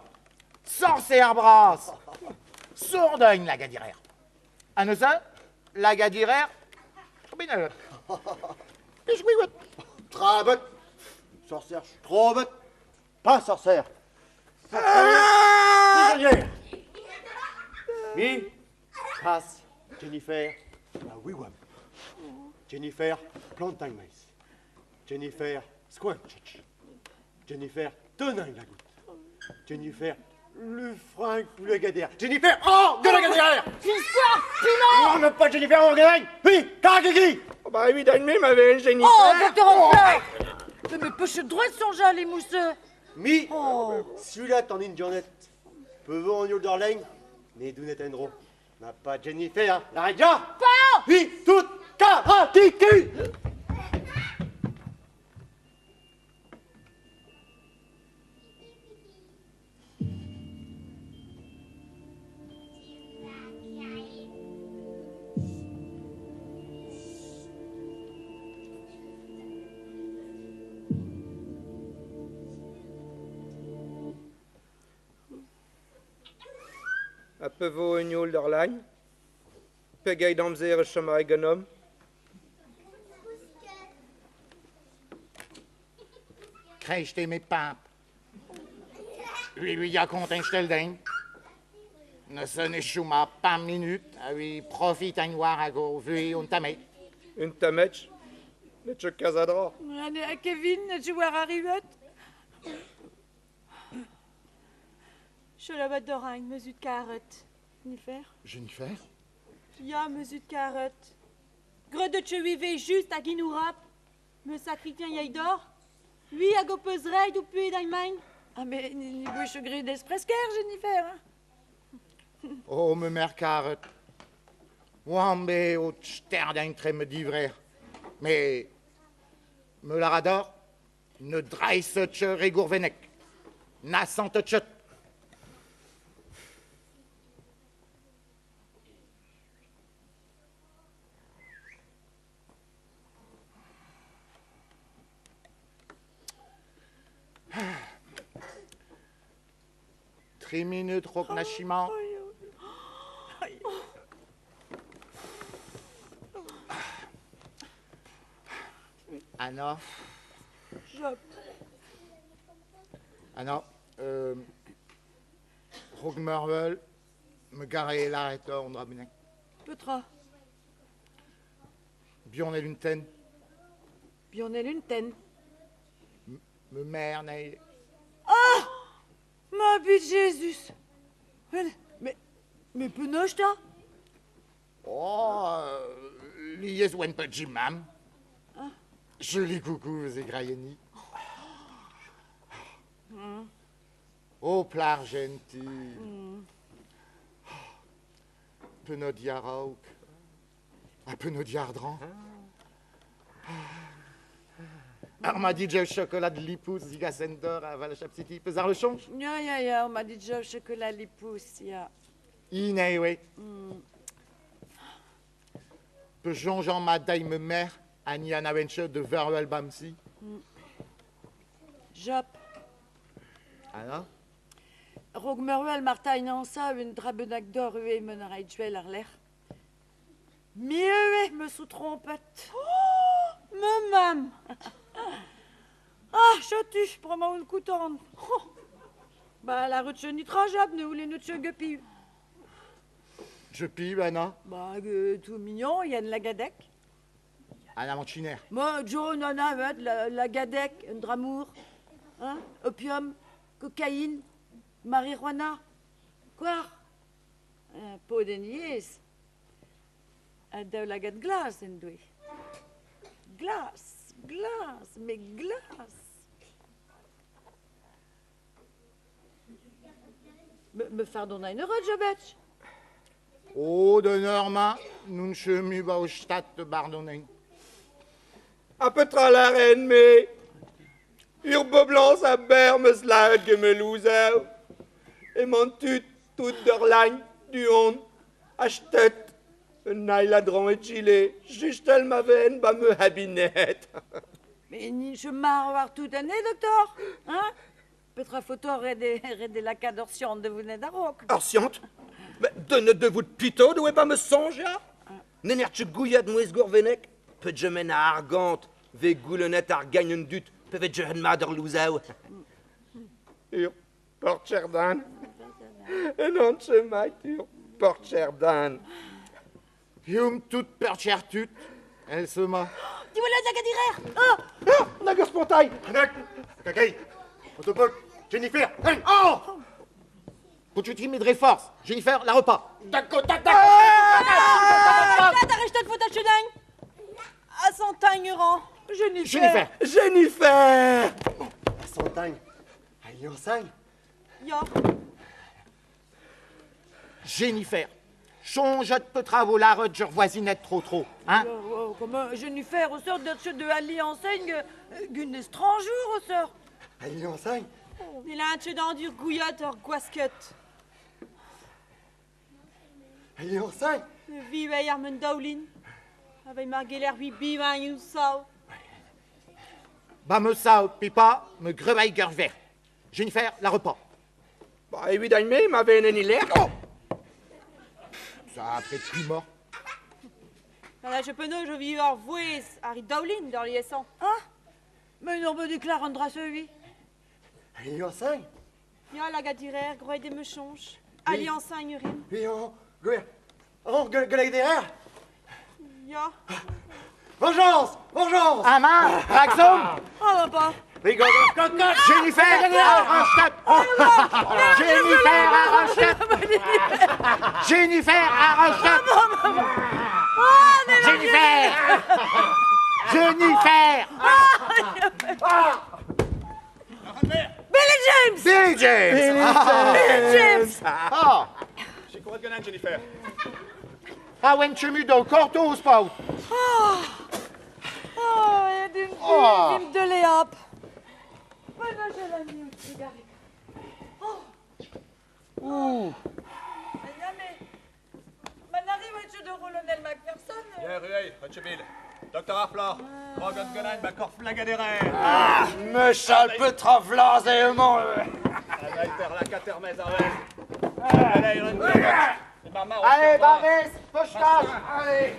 Sorcière brasse. Sourdaigne la gadirer. Anosa, la gadirer. Trabot. Sorcière, trobot. Pas sorcière. Prisonnière. Mi, passe, Jennifer, la wigwam. Jennifer, plantain maïs. Jennifer, squanch. Jennifer, tenin la goutte. Jennifer, le fringue pour le gadère. Jennifer, oh, de la gadère. Fiscoir, piment. Non, non, pas Jennifer, on gagne. Oui, caragigi. Oh, bah oui, d'année m'avait Jennifer. Oh, docteur Enfleur. Mais poche droite songe les mousseux. Mi, celui-là, t'en une journée. Peu en yolderling, mais d'où endro. N'a pas Jennifer, hein. La regia. Pas. Oui, tout, karatiki. A pevo un yol d'ar lagn. Pegay d'amzer e chama e ganom. Krechte me pap. Oui, oui, ya kont un stel Ne se ne chouma pas minute, a oui, profite un noir à go, vu un tamet. Un tametch? Ne tche kazadra. A Kevin, ne joueur arrivet. Je la botte d'orange, mesure de carotte. Jennifer? Jennifer? Ya, mesure de carotte. Gre de chewive juste à Guinourap. Me sacrifien yaïdor. Lui à gopeserai ou puy d'Allemagne. Ah, mais ni bouche gris d'espresker, Jennifer. Hein? Oh, me mer karet. Oan be o sterdañ tre me divrer. Me me larador, ne draisset re gourvennek. Na santet chet. Tri minut rok na chiman. Anna. Job. Anna, rok mervel, me gare l'arrêteur on drabenek. Petra. Bion el unten. Bion el unten. Me mère n'aille. Ah! Ma bite Jésus! Mais penoch ta? Oh, liez ouen pe jimam. Ah. Joli coucou, ze graieni. Oh, plar gentil. Penod yaraok. A penod yardran. Ar ma dit jew chocolat lipous zigasender a Valachap City peus ar le chonch? Ya, ya, ya, on m'a dit jew chocolat lipous, ya. Ine, we. Pe jonjan ma daï me mère, ani an awenche de verwel bamsi. Jop. Anna? Rog merwel martain ansa un drabenak d'or ue men ar aidjuel ar lec'h. Mieux me sous trompette. Oh, me mam. Ah, chatu, prends-moi une coutonne. Oh. Bah, la route nitra jab, ne voulait notre guepi. Je pis, Anna. Bah, tout mignon, il y a de la gadec. Anna Manchiner. Moi, Joe, nana, la gadec, un dramour, hein, opium, cocaïne, marijuana. Quoi? Un pot de niais. Un de la gade glace, en doué. Glace, glace, mais glace. Me fardon a une roche, Jobetch. Oh, de Norma, nous ne chemu ba au stat de Bardonning. A petra la reine, mais Urbo blanc sa ber me slag me louzau. Et mon tut tout d'orlagne du on achetet un ail ladron et gilet, juste elle m'avait ba me habinette. Mais ni je marre voir toute année, docteur, hein? Petra photo rede la cadorciante de vous d'arok. Orsiante? Mais donne de vous de pito, de pas me songe, hein? Nener gouillad mouez gourvenek, peut je mène à argante, ve goulenet ar gagne un dut, peut je hen mader louzau. Ur portcherdan. En antche mait ur portcherdan. Hum tout perchertut, elle se ma. Dis-moi la zagadirer. Ah, ah, on a spontaille. Anak, kakay, Autopol, Jennifer, hey. Oh! Pour tu t'y force. Jennifer, la repas. D'accord, d'accord. À Santagne-Ran. Jennifer. Jennifer. À Santagne. À Lyon-Sagne. Ya. Jennifer. Chonge de travaux la route, voisinette trop trop, hein? Comment Jennifer, au sort de Ali enseigne, gun étrange au sort. Ali enseigne. Il a un tchédan du gouillotte or guasquet. Ali enseigne. Vive armen daoulin. Avec margeler vi bivan you sao. Ba me sao pipa me grevaille vert. Jennifer, la repas. Bah évidemment, m'avait un l'air. Oh! Ça a fait plus mort. Là, je peux ne, je vis hors vouez, Harry Dowlin dans les essents. Hein? Mais non, me déclare un drap celui. Ali enseigne. Ya la gadirer, groy des mechonches. Ali enseigne rim. Oui, oh, goer. Oh, derrière. Ya. Vengeance! Vengeance! Ama, Raxom! Oh, papa. Jennifer, arrache Jennifer, arrache Jennifer, arrache Jennifer! Jennifer! Billy James! Billy James! Billy James! Ah! J'ai quoi Arrivot ganin, Jennifer. Ah, wen chemu do korto ouz paout. Oh, oh, e dim Oh. dim de leap. Bueno, je la mi out cigarette. Oh. Ouh. Ya, mais... Manari wetchu de Rolonel Macpherson. Ya, Rueil, Hutchebil. Docteur Arflor, Rogot ganin, ma korf lagadere. Ah, me chal petra vlaz e emañ. La katermez ar vel. Allez, Allez, Barès, pochtage. Allez.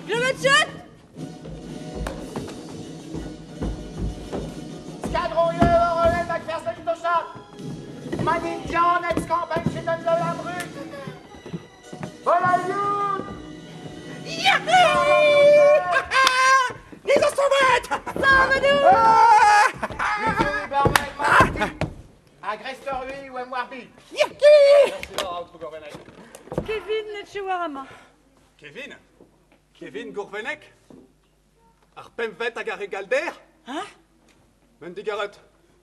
Glevetchet Skadron yeu, Rolonel Macpherson tochat. Man indian ex campagne chez Don de la Brute. Voilà yout. Les instruments. Agresseur lui ou Warby. Kevin Netchewarama. Kevin? Kevin Gourvenek? Ar pemvet hag ar regalder? Hein? Men digaret,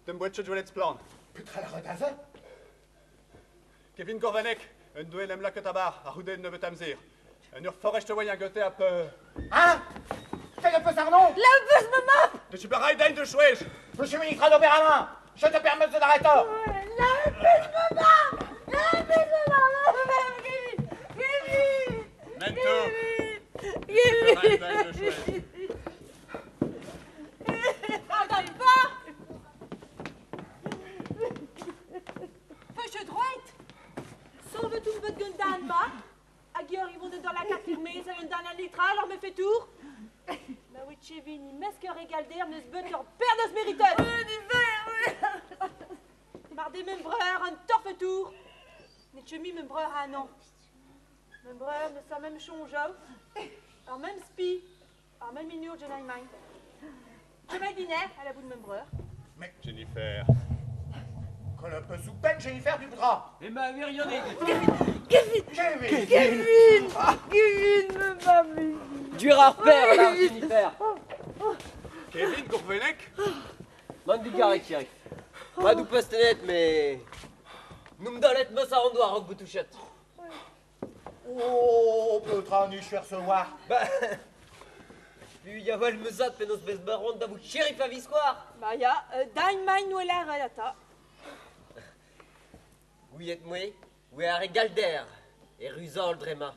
dem boetchet jwelet splan. Petra la redaze? Kevin Gourvenek, un duel em laket abar, ar roude nebeut amzer. Un ur forest oa gote a peu... Hein? Quel le peu Arnaud? La bus me map. De tu den de chouej. Monsieur ministre d'Opéramin, je te permets de l'arrêter. La bus me map. La bus me map. Kevin. Kevin. Mento. Kevin. Kevin. Attends pas. Feuche droite. Sauve tout le but gundan ma. Hag ils vont dans la carte firmée, ça dan un litra, alors me fait tour. La witchevin, mesker egalder, neus bet leur père neus méritet. Mar des membreur, un torfe tour. Ne chemi membreur ah non. Membreur ne sa même chonjo. Alors même spi, alors même minur je n'aille main. Je vais dîner à la bout de membreur. Mais Jennifer. Que le peu sous peine Jennifer du bras. Et ma virionné. Kevin. Kevin. Kevin. Kevin, me mamie. Du rare père, là, Jennifer. Kevin Gourvenek? Man digaret, shérif. Pas du postenet, mais... Nous me dalet me sa rendoir au boutouchet. Oh, petra nu recevoir. Bah... Puis y a le mezat penos bez baron d'avou shérif à viscoir. Bah ya, dain main noueler alata. Gouillet moué, oué ar galder, et rusol drema.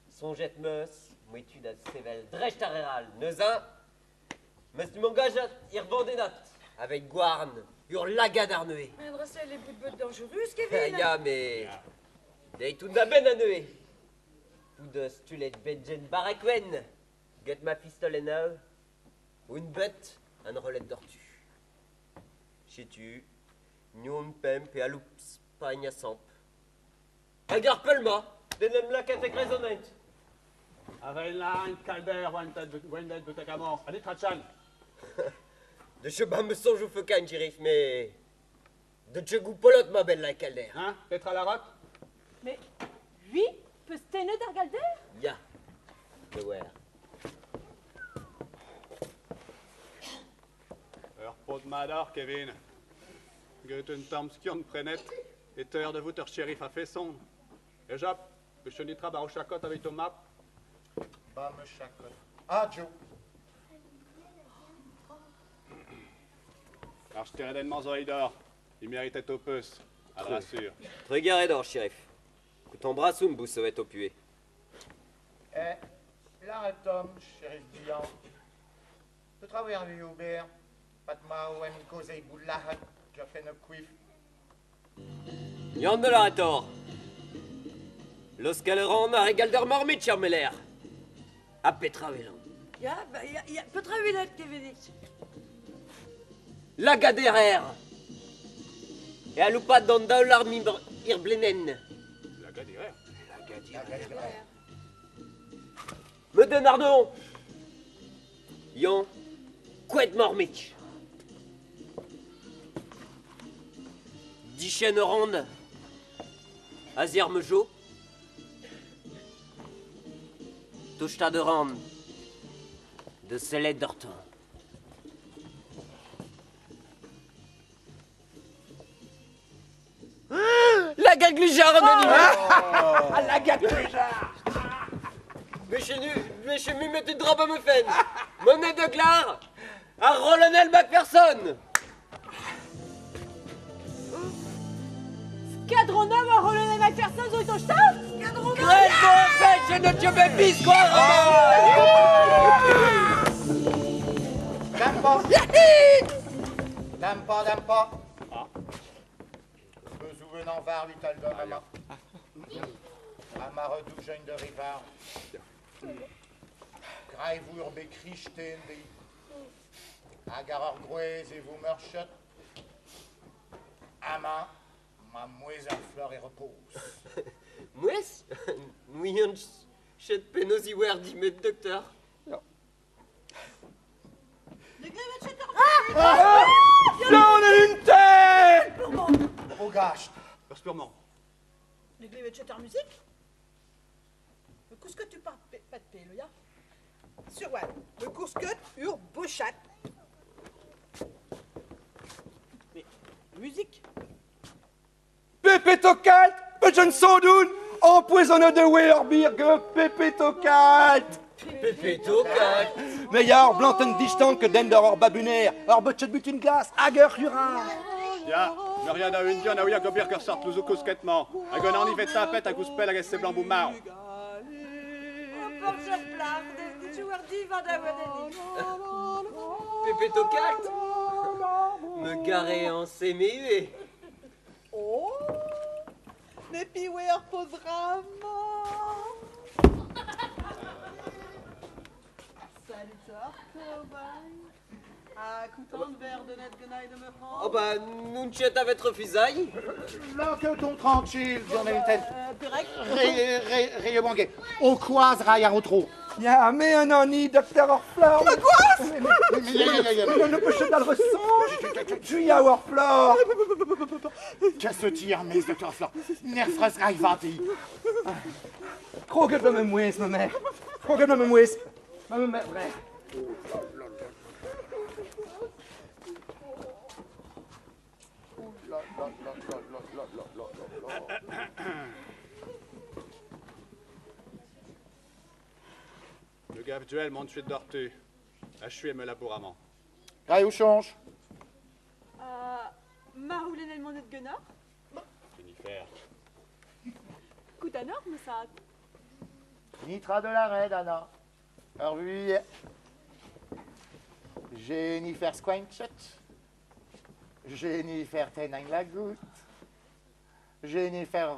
Songet meus, mouetu da sevel drecht areral, neuza, meus du mangajat, ir bandenat, avec guarn, ur lagad ar neue. Mais adressez les bouts de bottes dangereuses, Kevin. Ya, mais... Dei tout da ben a neue. Poudeus tulet benjen barakwen, get ma pistole en un bet, an rolet d'ortu. Chetu, nion pemp et aloups pagna samp. Agar pelma, denem la katek résonant. Avel la un calder wendet betakamor. Allez, trachan. De cheba me songe ou feukan, shérif, mais... De chegou polot, ma belle la calder. Hein? Petra la rote? Mais, lui, peut stene d'ar galder? Ya, de wer. Ur pot mador, Kevin. Get un tamm skiant prenet, et ter de vout ur shérif a fesson. E jap, pe chenitra bar o chakot avec ton map. Ba me chakot. Ah, Joe. Ar steredenn manzoïdor, il méritait au peus, à le rassure. Tregaré d'or, shérif. Kout embrassoum boussovet au pué. Eh, l'arrêt homme, shérif Dian. Petra wer vi Hubert, Patma ou em kozei boulahat, jafen o quif. Yann de l'arrêtor. Los galeran a regalder mormit, cher Meller. A Petra Velan. Ya, bah, ya, ya, Petra Velan, Kevin. La gaderer. Et à loupa dans daolar mibr irblenen. La gaderer. La gaderer. Me den ardon. Yon, Quet mormich. Dichen ronde. Azir mejo. Touchta de rande. De Célède d'Orton. lagad glujar an Ah, lagad glujar. Mais chez mu met une drap à me fen. Monnaie de glar à Rolonel Macpherson. Skadronov a Rolonel Macpherson zo ito staf? Skadronov! Grève bon fait, je ne te mets bis quoi. Dampa. Dampa, dampa. Me souvenant var vital de mama. Amare doujeune de rivard. Graevour bekrichten de. Agar ur groez e vous meurchot. Ama, ma mouez ar fleur et repose. Mouez? Nouion chet penaos iwer dimet docteur. Ah! Non, on a une tête. Au gâche. Purement. Ne glevet chet ar musique? Le cousquet tu par pas de pelo, ya? Sur wal, le cousquet ur bochat. Mais musique. Pépé Tokalt, Pechen Sodoun, empoisonne de Werbirge, Pépé Tokalt. Pépé Tokalt. Mais ya ur blanten distant que den ur babuner, ur bochet but une glace, ager hura. Ya, me rien da un dion a ouia gobir gur sort louzo kousketman. Hag an ornivet tapet hag ouzpell hag ez seblant bout marv. Pépé Tokalt. Me garer en CMUE. Oh, ne piwe ur pozrama. Salut toi, Ah, coutant verre de net genaille de me prendre. Oh bah, nous chet avec refusaille. Là que ton tranquille, j'en ai une tête. Perec. Ré, banguet. Au croise rail à retro. Ya, mais un ani, docteur Orflor. Ma gosse. Mais ne peut dans le ressent. Tu y as Orflor. Qu'est-ce que tu mais docteur Orflor. Nerfres rail vati. Kroget ma mouez, ma mère. Kroget ma mouez. Ma mère, vrai. Le gave duel monte suite d'ortu. A me labouramment. Graille ou change? Maroulen el de Gunnar. Jennifer. Coûte énorme ça. Nitra de la raid, Anna. Heure Jennifer Squinchet. Jennifer Tenain la goutte. Jennifer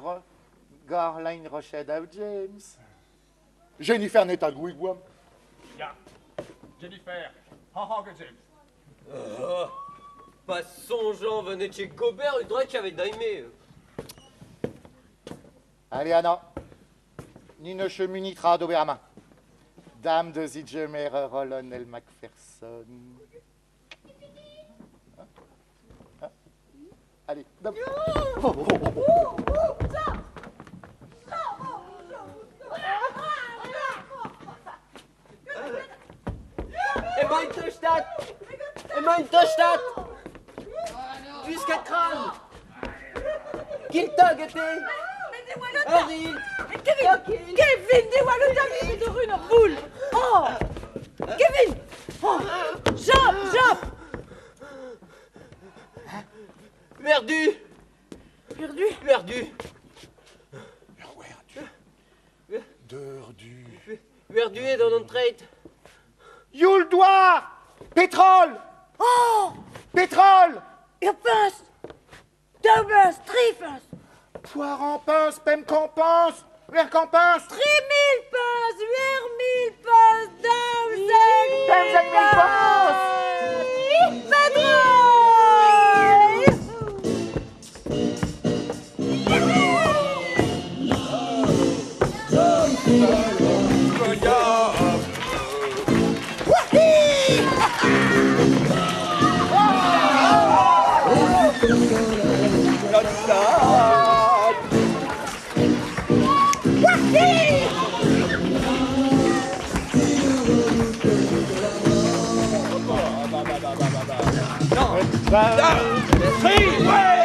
Gorline Rochet James. Jennifer Neta Wigwam. Ya. Jennifer. Ha James. Oh, pas songeant venait de chez Gobert, le droit avait daimé. Allez, Anna. Nino chemunitra d'Oberama. Dame de Zidgemer Rolonel Macpherson. Allez, dame. Oh, oh, oh, oh. Emañ tostat! Emañ tostat! Jusqu'à crâne! Kiltog était! Henri! Kevin! Kevin, dévoile le de rune en boule! Oh! Kevin! Oh! Jump! Jump! Perdu! Perdu? Perdu! Perdu. Perdu est dans notre trade. Youldoir! Pétrole! Oh! Pétrole! Urpins! Deux trifins! Poire en pince, pem campince, ver campince! 3000 pinces, 8000 pinces, 2000 pinces! Pétrole! Three, way!